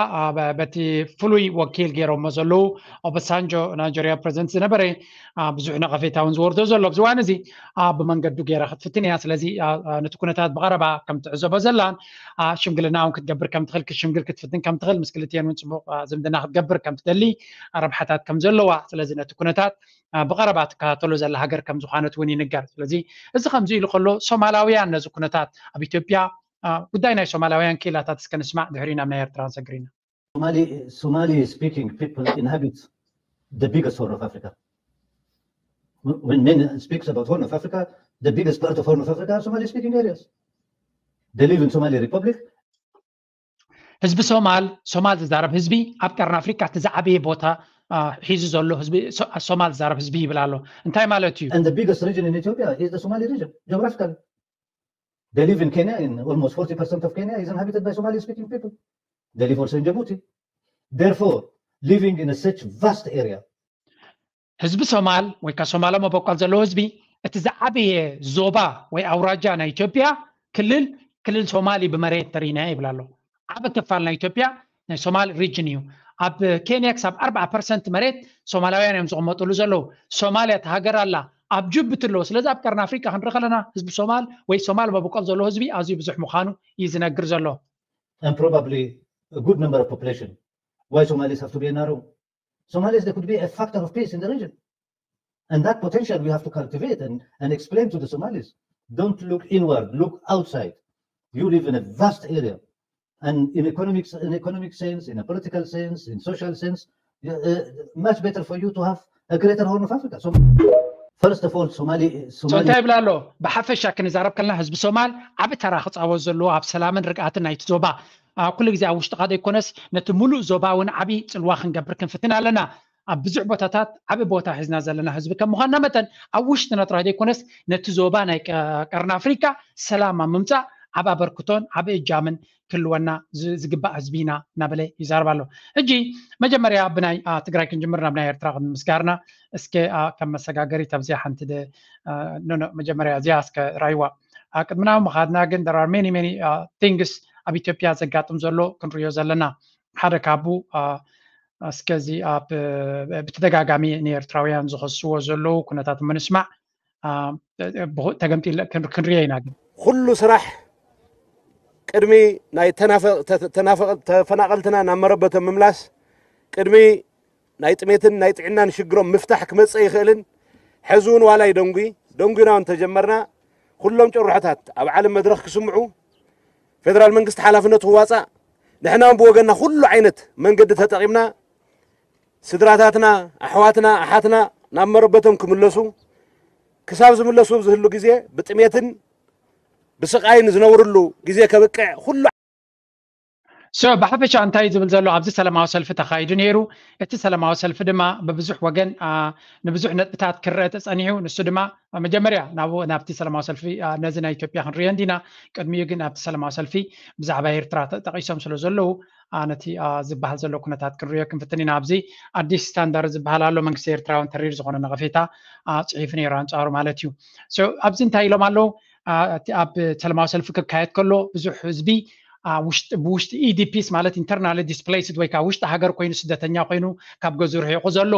በቲ ፍሉይ ወኪል ገይሮሞ ዘለዉ ኦባሳንጆ ናይጀርያ ፕሬዚደንት ዝነበረ ብዙሕ ነቐፌታ እውን ዝወርዶ ዘሎ ኣብዚ እዋን እዚ ብመንገዱ ገይራ ክትፍትን እያ። ስለዚ ነቲ ኩነታት ብቐረባ ከም ትዕዘቦ ዘላን ሽምግልና እውን ክትገብር ከም ትኽእል ክሽምግል ክትፍትን ከም ትኽእል ምስ ክልቲኤን እውን ፅቡቕ ዝምድና ክትገብር ከም ትደሊ ረብሓታት ከም ዘለዋ ስለዚ ነቲ ኩነታት ብቐረባ ትከታተሎ ዘላ ሃገር ከም ዝኾነት እውን ይንገር። ስለዚ እዚ ከምዚ ኢሉ ከሎ ሶማላውያን ነዚ ኩነታት ኣብ ኢትዮጵያ ጉዳይ ናይ ሶማላውያን ክኢላታት እስከ ንስማዕ፣ ድሕሪ ናብ ናይ ኤርትራ ንሰግር ኢና። Somali speaking people inhabit the biggest horn of Africa. When men speaks about Horn of Africa, the biggest part of Horn of Africa are Somali speaking areas. They live in Somali Republic. ህዝቢ ሶማል ሶማል ዝዛረብ ህዝቢ ኣብ ቀርኒ ኣፍሪካ እቲ ዝዓበየ ቦታ ሒዙ ዘሎ ህዝቢ ሶማል ዝዛረብ ህዝቢ ይብል ኣሎ። እንታይ ማለት እዩ? And the biggest region in Ethiopia is the Somali region geographically. They live in Kenya, in almost forty percent of Kenya is inhabited by Somali speaking people. They live also in Djibouti. Therefore, living in a such vast area, ህዝቢ ሶማል ወይ ከዓ ሶማሎ መበቆል ዘለዎ ህዝቢ እቲ ዝዓበየ ዞባ ወይ ኣውራጃ ናይ ኢትዮጵያ ክልል ክልል ሶማሊ ብመሬት ተሪና ይብል ኣሎ። ዓበ ክፋል ናይ ኢትዮጵያ ናይ ሶማል ሪጅን እዩ። ኣብ ኬንያ ክሳብ ኣርባዓ ፐርሰንት መሬት ሶማላውያን እዮም ዝቕመጥሉ ዘለዉ። ሶማልያ እቲ ሃገር ኣላ ኣብ ጅቡቲ ኣለዎ። ስለዚ ኣብ ቀርኒ ኣፍሪካ ክንርኢ ከለና ህዝቢ ሶማል ወይ ሶማል መበቆል ዘለዎ ህዝቢ ኣዝዩ ብዙሕ ምዃኑ እዩ ዝነግር ዘሎ። And probably a good number of population. Why Somalis have to be in a room? Somalis, they could be a factor of peace in the region. And that potential we have to cultivate and, and explain to the Somalis. Don't look inward, look outside. You live in a vast area. And in economic, in economic sense, in a political sense, in social sense, uh, much better for you to have a greater Horn of Africa. So, first of all, Somali, so እንታይ ይብላ ኣሎ? ብሓፈሻ ክንዛረብ ከለና ህዝቢ ሶማል ዓቢ ተራ ክፃወት ዘለዎ ኣብ ሰላምን ርግኣትን ናይቲ ዞባ ኩሉ ግዜ ኣብ ውሽጥኻ ዘይኮነስ ነቲ ሙሉእ ዞባ እውን ዓቢ ፅልዋ ክንገብር ክንፍትን ኣለና። ኣብ ብዙሕ ቦታታት ዓቢ ቦታ ሒዝና ዘለና ህዝቢ ከም ምዃንና መጠን ኣብ ውሽጥና ጥራይ ዘይኮነስ ነቲ ዞባ ናይ ቀርኒ ኣፍሪካ ሰላም ኣብ ምምፃእ ዓቢ ኣበርክቶን ዓቢ እጃምን ክህልወና ዝግባእ ህዝቢ ኢና እናበለ ይዛረብ ኣሎ። ሕጂ መጀመርያ ብናይ ትግራይ ክንጅምር ናብ ናይ ኤርትራ ክንምስጋርና እስከ ከም መሰጋገሪት ኣብዚኣ ሓንቲ መጀመርያ እዚኣ እስከ ራይዋ ቅድሚ ናብ ምኻድና ግን there are many many things ኣብ ኢትዮጵያ ዘጋጥም ዘሎ ክንሪዮ ዘለና ሓደ ካቡ እስከዚ ኣብ ብተደጋጋሚ ንኤርትራውያን ዝኸስዎ ዘለዉ ኩነታት ምንስማዕ ተገምጢ ክንሪኦ ኢና ግን ኩሉ ስራሕ ቅድሚ ናይ ተፈናቀልትና ናብ መረበቶም ምምላስ ቅድሚ ናይ ጥሜትን ናይ ጥዕናን ሽግሮም ምፍታሕ ክመፅእ ይኽእልን ሕዚ እውን ዋላ ይደንጉ ደንጉና እውን ተጀመርና ኩሎም ጭርሖታት ኣብ ዓለም መድረክ ክስምዑ ፌደራል መንግስቲ ሓላፍነቱ ክዋፃእ ንሕና እውን ብወገንና ኩሉ ዓይነት መንገዲ ተጠቂምና ስድራታትና ኣሕዋትና ኣሓትና ናብ መረበቶም ክምለሱ ክሳብ ዝምለሱ ዝህሉ ግዜ ብጥሜትን ብስቃይን ዝነብርሉ ግዜ ከብቅዕ ኩሉ so ብሓፈሻ እንታይ ዝብል ዘሎ ኣብዚ ሰላማዊ ሰልፊ ተኻይዱ ነይሩ። እቲ ሰላማዊ ሰልፊ ድማ ብብዙሕ ወገን ንብዙሕ ነጥብታት ክረአ ተጸኒሑ። ንሱ ድማ መጀመርያ ናብቲ ሰላማዊ ሰልፊ ነዚ ናይ ኢትዮጵያ ክንሪኦ እንዲና። ቅድሚኡ ግን ኣብቲ ሰላማዊ ሰልፊ ብዛዕባ ኤርትራ ተጠቒሶም ስለ ዘለዉ ነቲ ዝበሃል ዘሎ ኩነታት ክንሪኦ ክንፍትን ኢና። ኣብዚ ኣዲስ ስታንዳርድ ዝበሃል ኣሎ። መንግስቲ ኤርትራ እውን ተሪር ዝኾነ ነቐፌታ ፅሒፉ ነይሩ ኣንጻሩ ማለት እዩ። ኣብዚ እንታይ ኢሎም ኣለዉ? ኣብ ሰላማዊ ሰልፊ ክካየድ ከሎ ብዙሕ ህዝቢ ብውሽጢ ኢዲፒስ ማለት internal displaced ወይ ከዓ ውሽጢ ሃገር ኮይኑ ስደተኛ ኮይኑ ካብ ገዙ ርሒቑ ዘሎ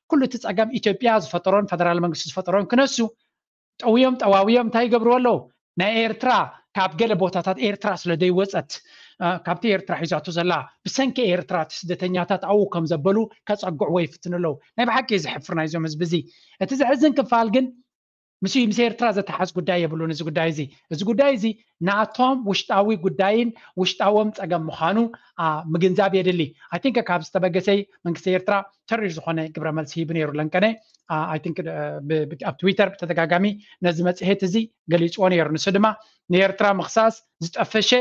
ኩሉ እቲ ፀገም ኢትዮጵያ ዝፈጠሮን ፈደራል መንግስቲ ዝፈጠሮን ክነሱ ጠውዮም ጠዋውዮም እንታይ ይገብርዎ ኣለዉ? ናይ ኤርትራ ካብ ገለ ቦታታት ኤርትራ ስለ ዘይወፀት ካብቲ ኤርትራ ሒዛቶ ዘላ ብሰንኪ ኤርትራ እቲ ስደተኛታት ኣብኡ ከም ዘበሉ ከፀግዕዎ ይፍትኑ ኣለዉ። ናይ ብሓቂ ዘሕፍር ናይዞም ህዝቢ እዚ እቲ ዘሕዝን ክፋል ግን ምስ ምስ ኤርትራ ዘተሓዝ ጉዳይ የብሉን እዚ ጉዳይ እዚ እዚ ጉዳይ እዚ ናቶም ውሽጣዊ ጉዳይን ውሽጣዎም ፀገም ምዃኑ ምግንዛብ የድሊ። I think ካብ ዝተበገሰይ መንግስቲ ኤርትራ ተሪር ዝኾነ ግብረ መልሲ ሂቡ ነይሩ ለንቀነ I think ኣብ ትዊተር ብተደጋጋሚ ነዚ መፅሄት እዚ ገሊፅዎ ነይሩ። ንሱ ድማ ንኤርትራ ምኽሳስ ዝጠፈሸ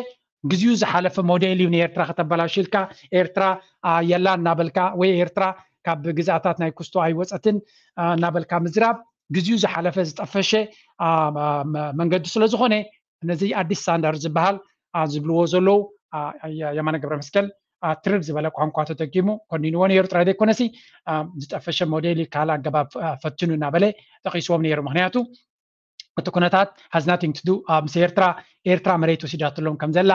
ግዚኡ ዝሓለፈ ሞዴል እዩ። ንኤርትራ ከተበላሽልካ ኤርትራ የላ እናበልካ ወይ ኤርትራ ካብ ግዛኣታት ናይ ኩስቶ ኣይወፀትን እናበልካ ምዝራብ ግዚኡ ዝሓለፈ ዝጠፈሸ መንገዲ ስለ ዝኾነ ነዚ ኣዲስ ስታንዳርድ ዝበሃል ዝብልዎ ዘለዉ የማነ ገብረ መስቀል ትርር ዝበለ ቋንቋ ተጠቂሙ ኮኒንዎ ነይሩ ጥራይ ዘይኮነሲ ዝጠፈሸ ሞዴል ካልእ ኣገባብ ፈትኑ እናበለ ጠቂስዎም ነይሩ። ምክንያቱ እቲ ኩነታት has nothing to do ምስ ኤርትራ ኤርትራ መሬት ወሲዳትሎም ከም ዘላ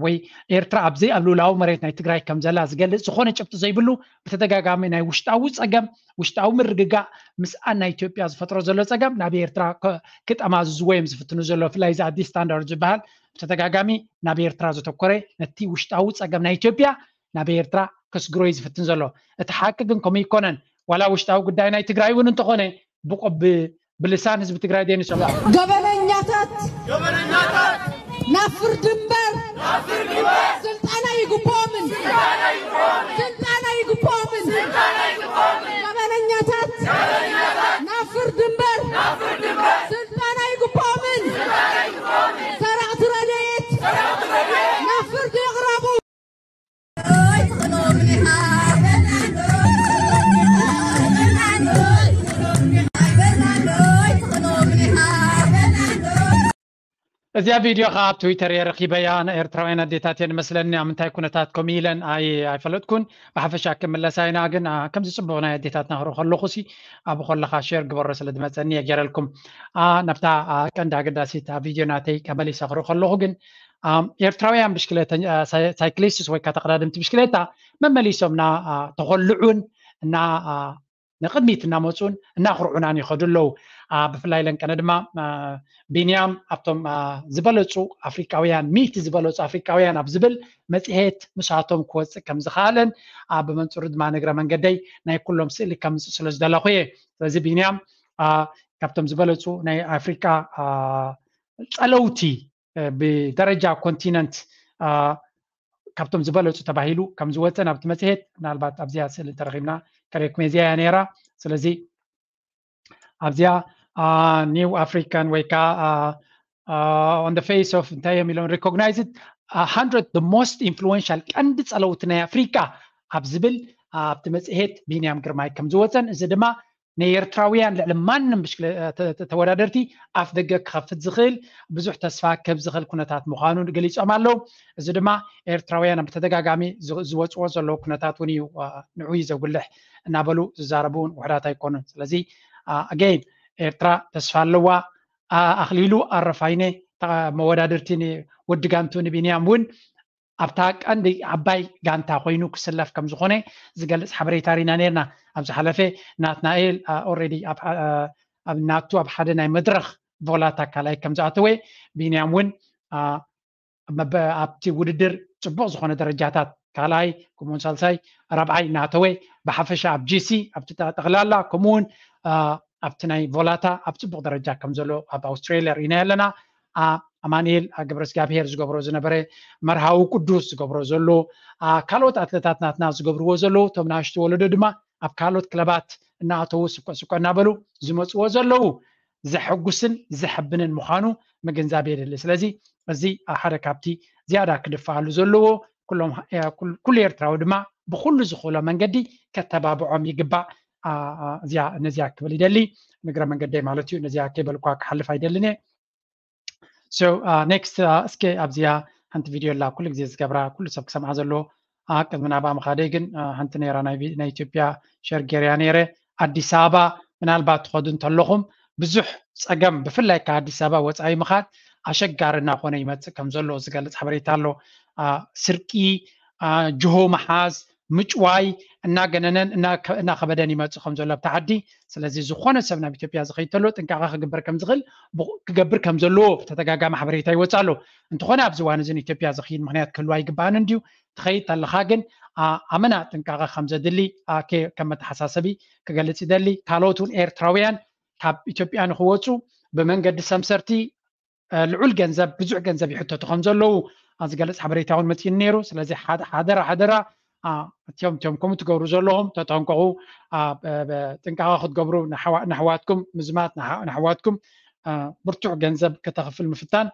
ወይ ኤርትራ ኣብዘይ ኣብ ልኡላዊ መሬት ናይ ትግራይ ከም ዘላ ዝገልጽ ዝኾነ ጭብጢ ዘይብሉ ብተደጋጋሚ ናይ ውሽጣዊ ጸገም ውሽጣዊ ምርግጋእ ምስኣን ናይ ኢትዮጵያ ዝፈጥሮ ዘሎ ጸገም ናብ ኤርትራ ክጠማዝዝዎ እዮም ዝፍትኑ ዘሎ። ብፍላይ እዚ ኣዲስ ስታንዳርድ ዝበሃል ብተደጋጋሚ ናብ ኤርትራ ዘተኮረ ነቲ ውሽጣዊ ጸገም ናይ ኢትዮጵያ ናብ ኤርትራ ከስግሮ እዩ ዝፍትን ዘሎ። እቲ ሓቂ ግን ከምኡ ይኮነን። ዋላ ውሽጣዊ ጉዳይ ናይ ትግራይ እውን እንተኾነ ብልሳን ህዝቢ ትግራይ ደንሰላ ገበነኛታት ናብ ፍርዲ እምበር ስልጣን ኣይግብኦምን። ስልጣን ኣይግብኦምን። ገበነኛታት ናብ ፍርዲ እምበር ስልጣን ኣይግብኦምን። ሰረቕቲ ረድኤት ናብ ፍርዲ ይቕረቡ። እዚኣ ቪድዮ ከዓ ኣብ ትዊተር እየ ረኪበያ። ንኤርትራውያን ኣዴታት እየን መስለኒ። ኣብ ምንታይ ኩነታት ከምኡ ኢለን ኣይ ኣይፈለጥኩን። ብሓፈሻ ክምለሳ ኢና፣ ግን ከምዚ ፅቡቕ ናይ ኣዴታትና ክርኢ ከለኹ ሲ ኣብ ከለኻ ሼር ግበሮ ስለ ዝመፀኒ እየ ገይረልኩም። ናብታ ቀንዲ ኣገዳሲት ቪድዮ ናተይ ከመሊሰ ክርኢ ከለኹ ግን ኤርትራውያን ብሽክሌተ ሳይክሊስትስ ወይ ከዓ ተቐዳደምቲ ብሽክሌታ መመሊሶም እና ተኾልዑን እና ንቕድሚት እናመፁን እናኽርዑናን ይኸዱ ኣለዉ። ብፍላይ ለንቀነ ድማ ቢንያም ኣብቶም ዝበለፁ ኣፍሪቃውያን ሚእቲ ዝበለፁ ኣፍሪቃውያን ኣብ ዝብል መፅሄት ምሳቶም ክወፅእ ከም ዝኽኣለን ብመንፅሩ ድማ ንግረ መንገደይ ናይ ኩሎም ስእሊ ከምፅእ ስለ ዝደለኹ እየ። ስለዚ ቢንያም ካብቶም ዝበለፁ ናይ ኣፍሪቃ ፀለውቲ ብደረጃ ኮንቲነንት ካብቶም ዝበለፁ ተባሂሉ ከም ዝወፀ ናብቲ መፅሄት ምናልባት ኣብዚኣ ስእሊ እንተረኺብና ከርእየኩም እዚኣ እያ ነይራ። ስለዚ ኣብዚኣ new African ወይ ከዓ on the face of እንታይ እዮም ኢሎም recognized hundred the most influential ቀንዲ ፀለውቲ ናይ ኣፍሪቃ ኣብ ዝብል ኣብቲ መፅሄት ቢንያም ግርማይ ከም ዝወፀን እዚ ድማ ናይ ኤርትራውያን ልዕሊ ማንም ተወዳደርቲ ኣፍ ደገ ክኸፍት ዝኽእል ብዙሕ ተስፋ ከብ ዝኽእል ኩነታት ምዃኑ ገሊፆም ኣለዉ። እዚ ድማ ኤርትራውያን ብተደጋጋሚ ዝወፅዎ ዘለዉ ኩነታት እውን እዩ ንዑይ ዘጉልሕ እናበሉ ዝዛረቡ እውን ውሕዳት ኣይኮኑን። ስለዚ ኣገይን ኤርትራ ተስፋ ኣለዋ። ኣኽሊሉ ኣረፋይነ መወዳድርቲ ወዲ ጋንቱ ንቢንያም እውን ኣብታ ቀንዲ ዓባይ ጋንታ ኮይኑ ክስለፍ ከም ዝኾነ ዝገልጽ ሓበሬታ ርኢና ነርና። ኣብ ዝሓለፈ ናትናኤል ኦልሬዲ ናቱ ኣብ ሓደ ናይ መድረኽ ቮላታ ካልኣይ ከም ዝኣተወ ቢንያም እውን ኣብቲ ውድድር ጽቡቕ ዝኾነ ደረጃታት ካልኣይ ከምኡውን ሳልሳይ ራብዓይ እናኣተወ ብሓፈሻ ኣብ ጂሲ ኣብቲ ጠቕላላ ከምኡውን ኣብቲ ናይ ቮላታ ኣብ ጽቡቕ ደረጃ ከም ዘሎ ኣብ ኣውስትራልያ ርኢና ኣለና። ኣማንኤል ገብረስጋብሄር ዝገብሮ ዝነበረ መርሃዊ ቅዱስ ዝገብሮ ዘሎ ካልኦት ኣትለታት ናትና ዝገብርዎ ዘለዉ እቶም ንኣሽቱ ወለዶ ድማ ኣብ ካልኦት ክለባት እናኣተዉ ስቆ ስቆ እናበሉ ዝመፅዎ ዘለዉ ዘሐጉስን ዘሐብንን ምዃኑ ምግንዛብ የድሊ። ስለዚ እዚ ሓደ ካብቲ ዝያዳ ክድፈኣሉ ዘለዎ ኩሉ ኤርትራዊ ድማ ብኩሉ ዝኽእሎ መንገዲ ከተባብዖም ይግባእ። እዚኣ ነዚኣ ክብል ይደሊ ንግረ መንገደይ ማለት እዩ። ነዚኣ ከይበልኳ ክሓልፍ ኣይደልን እየ። So next እስከ ኣብዚኣ ሓንቲ ቪድዮ ኣላ ኩሉ ግዜ ዝገብራ ኩሉ ሰብ ክሰምዓ ዘለዎ ቅድሚ ናብኣ ምኻደይ ግን ሓንቲ ነይራ ናይ ኢትዮጵያ ሸር ገይረያ ነይረ። ኣዲስ ኣበባ ምናልባት ትኸዱ እንተለኹም ብዙሕ ፀገም ብፍላይ ካብ ኣዲስ ኣበባ ወፃኢ ምኻድ ኣሸጋሪ እናኾነ ይመፅእ ከም ዘሎ ዝገልፅ ሓበሬታ ኣሎ። ስርቂ፣ ጅሆ ምሓዝ፣ ምጭዋይ እናገነነን እናከበደን ይመፅእ ከም ዘሎ ኣብቲ ዓዲ። ስለዚ ዝኾነ ሰብ ናብ ኢትዮጵያ ዝኸይድ ተሎ ጥንቃቐ ክግበር ከም ዝኽእል ክገብር ከም ዘለዎ ብተደጋጋሚ ሓበሬታ ይወፅእ ኣሎ። እንተኾነ ኣብዚ እዋን እዚ ንኢትዮጵያ ዝኽይድ ምክንያት ክህልዋ ይግባኣን እንድዩ። ትኸይድ ተለኻ ግን ኣመና ጥንቃቐ ከም ዘድሊ ከም መተሓሳሰቢ ክገልፅ ይደሊ። ካልኦት እውን ኤርትራውያን ካብ ኢትዮጵያ ንክወፁ ብመንገዲ ሰምሰርቲ ልዑል ገንዘብ ብዙሕ ገንዘብ ይሕተቱ ከም ዘለዉ ዝገልፅ ሓበሬታ እውን መፅእኒ ነይሩ። ስለዚ ሓደራ ሓደራ እቲኦም እቲኦም ከምኡ ትገብሩ ዘለኹም ተጠንቀቑ። ጥንቃቐ ክትገብሩ ንኣሕዋትኩም ምዝማት ንኣሕዋትኩም ብርቱዕ ገንዘብ ከተኽፍል ምፍታን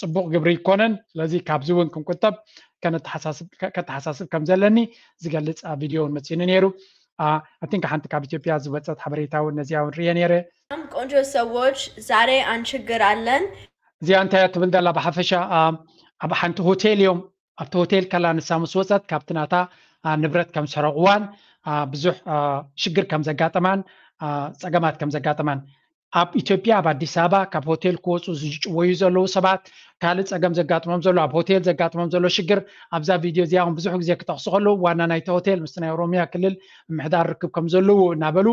ፅቡቕ ግብሪ ይኮነን። ስለዚ ካብዚ እውን ክንቁጠብ ከተሓሳስብ ከም ዘለኒ ዝገልፅ ቪድዮ እውን መፅእኒ ነይሩ። ኣቲንካ ሓንቲ ካብ ኢትዮጵያ ዝወፀት ሓበሬታ እውን ነዚኣ እውን ርየ ነይረ። ቆንጆ ሰዎች ዛሬ አንድ ችግር አለን። እዚኣ እንታይ ትብል ዘላ ብሓፈሻ ኣብ ሓንቲ ሆቴል እዮም ኣብቲ ሆቴል ከላ ንሳ ምስ ወፀት ካብቲ ናታ ንብረት ከም ሰረቕዋን ብዙሕ ሽግር ከም ዘጋጠማን ፀገማት ከም ዘጋጠማን ኣብ ኢትዮጵያ ኣብ ኣዲስ ኣበባ ካብ ሆቴል ክወፁ ዝጭወዩ ዘለዉ ሰባት ካልእ ፀገም ዘጋጥሞም ዘሎ ኣብ ሆቴል ዘጋጥሞም ዘሎ ሽግር ኣብዛ ቪድዮ እዚኣ እውን ብዙሕ ግዜ ክጠቕሱ ከለዉ ዋና ናይቲ ሆቴል ምስቲ ናይ ኦሮሚያ ክልል ምምሕዳር ርክብ ከም ዘለዉ እናበሉ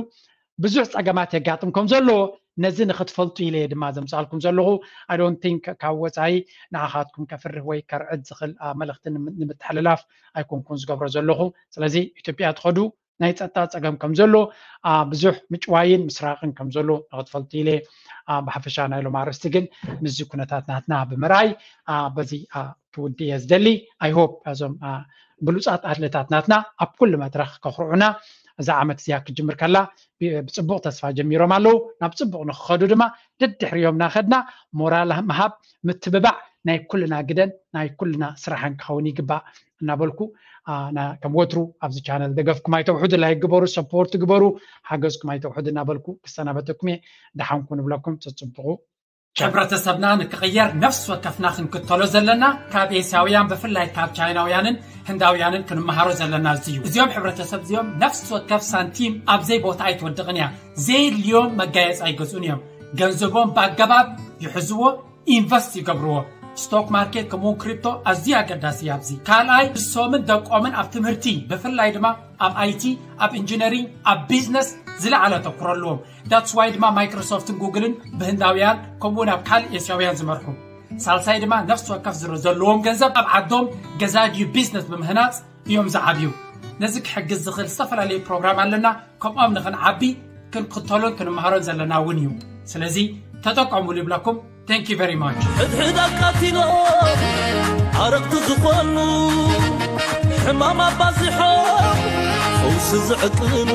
ብዙሕ ፀገማት የጋጥም ከም ዘለዎ ነዚ ንክትፈልጡ ኢለ እየ ድማ ዘምፃልኩም ዘለኹ። I don't think ካብ ወፃኢ ንዓኻትኩም ከፍርህ ወይ ከርዕድ ዝኽእል መልእኽቲ ንምትሕልላፍ ኣይኮንኩን ዝገብሮ ዘለኹ። ስለዚ ኢትዮጵያ ትኸዱ ናይ ፀጥታ ፀገም ከም ዘሎ ብዙሕ ምጭዋይን ምስራቕን ከም ዘሎ ንክትፈልጡ ኢለ። ብሓፈሻ ናይ ሎም ኣርእስቲ ግን ምስዚ ኩነታት ናትና ብምርኣይ በዚ ክውዲ እየ ዝደሊ። I hope እዞም ብሉፃት ኣትሌታት ናትና ኣብ ኩሉ መድረኽ ከኽርዑና እዛ ዓመት እዚኣ ክትጅምር ከላ ብፅቡቕ ተስፋ ጀሚሮም ኣለዉ። ናብ ፅቡቕ ንክኸዱ ድማ ደድሕሪኦም እናኸድና ሞራል ምሃብ ምትብባዕ ናይ ኩልና ግደን ናይ ኩልና ስራሕን ክኸውን ይግባእ እናበልኩ ከም ወትሩ ኣብዚ ቻነል ደገፍኩም ኣይተውሕዱ። ላይክ ግበሩ፣ ሰፖርት ግበሩ፣ ሓገዝኩም ኣይተውሕዱ እናበልኩ ክሰናበተኩም እየ። ደሓንኩ ንብለኩም። ተፅብቑ። ሕብረተሰብና ንክቕየር ነፍሲ ወከፍና ክንክተሎ ዘለና ካብ ኤስያውያን ብፍላይ ካብ ቻይናውያንን ህንዳውያንን ክንመሃሮ ዘለና እዚ እዩ። እዚኦም ሕብረተሰብ እዚኦም ነፍሲ ወከፍ ሳንቲም ኣብዘይ ቦታ ኣይትወድቕን እያ። ዘየድልዮም መጋየፂ ኣይገዝኡን እዮም። ገንዘቦም ብኣገባብ ይሕዝዎ፣ ኢንቨስት ይገብርዎ። ስቶክ ማርኬት ከምኡውን ክሪፕቶ ኣዝዩ ኣገዳሲ እዩ። ኣብዚ ካልኣይ ንሶምን ደቆምን ኣብ ትምህርቲ ብፍላይ ድማ ኣብ ኣይቲ፣ ኣብ ኢንጂነሪንግ፣ ኣብ ቢዝነስ ዝለዓለ ኣተኩሮ ኣለዎም። That's why ድማ ማይክሮሶፍትን ጉግልን ብህንዳውያን ከምኡ ናብ ካልእ ኤስያውያን ዝመርሑ። ሳልሳይ ድማ ነፍሲ ወከፍ ዝረ- ዘለዎም ገንዘብ ኣብ ዓዶም ገዛ ድዩ ቢዝነስ ብምህናፅ እዮም ዝዓብዩ። ነዚ ክሕግዝ ዝኽእል ዝተፈላለዩ ፕሮግራም ኣለና። ከምኦም ንኽንዓቢ ክንክተሎን ክንመሃሮን ዘለና እውን እዩ። ስለዚ ተጠቀሙሉ ይብለኩም። Thank you very much። ሕድሕድ ኣቃቲሎም ኣረግቱ ዝኾኑ ሕማም ኣባዚሖም ፈውሲ ዝዕቅኑ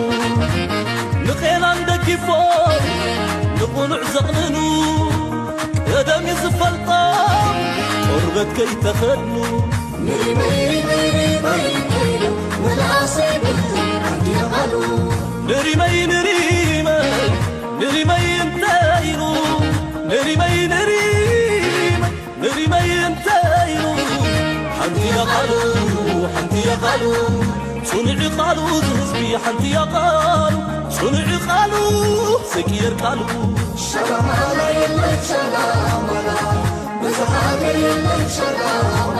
ንቄናን ደጊፎም ንቑኑዕ ዘቕንኑ ቀደም እዩ ዝፈልጦም ቆርበት ከይተኸድኑ ንሪመይ ንሪመይ ከይሉ ምልኣሰይ ብሉ ኣንዲዮ ቃሉ ንሪመይ ንሪመይ ንሪመይ እንተ ኢሉ ንሪመይ ንሪመይ ንሪመይ እንተ ኢሉ ሓንቲ እያ ቃሉ ሓንቲ እያ ቃሉ ጽኑዕ ቃሉ ዝህዝቢ ሓንቲ እያ ቃሉ ጽኑዕ ቃሉ ዘይቅየር ቃሉ ሸላማላ የለን ሸላማላ ብዙሓት የለን ሸላማላ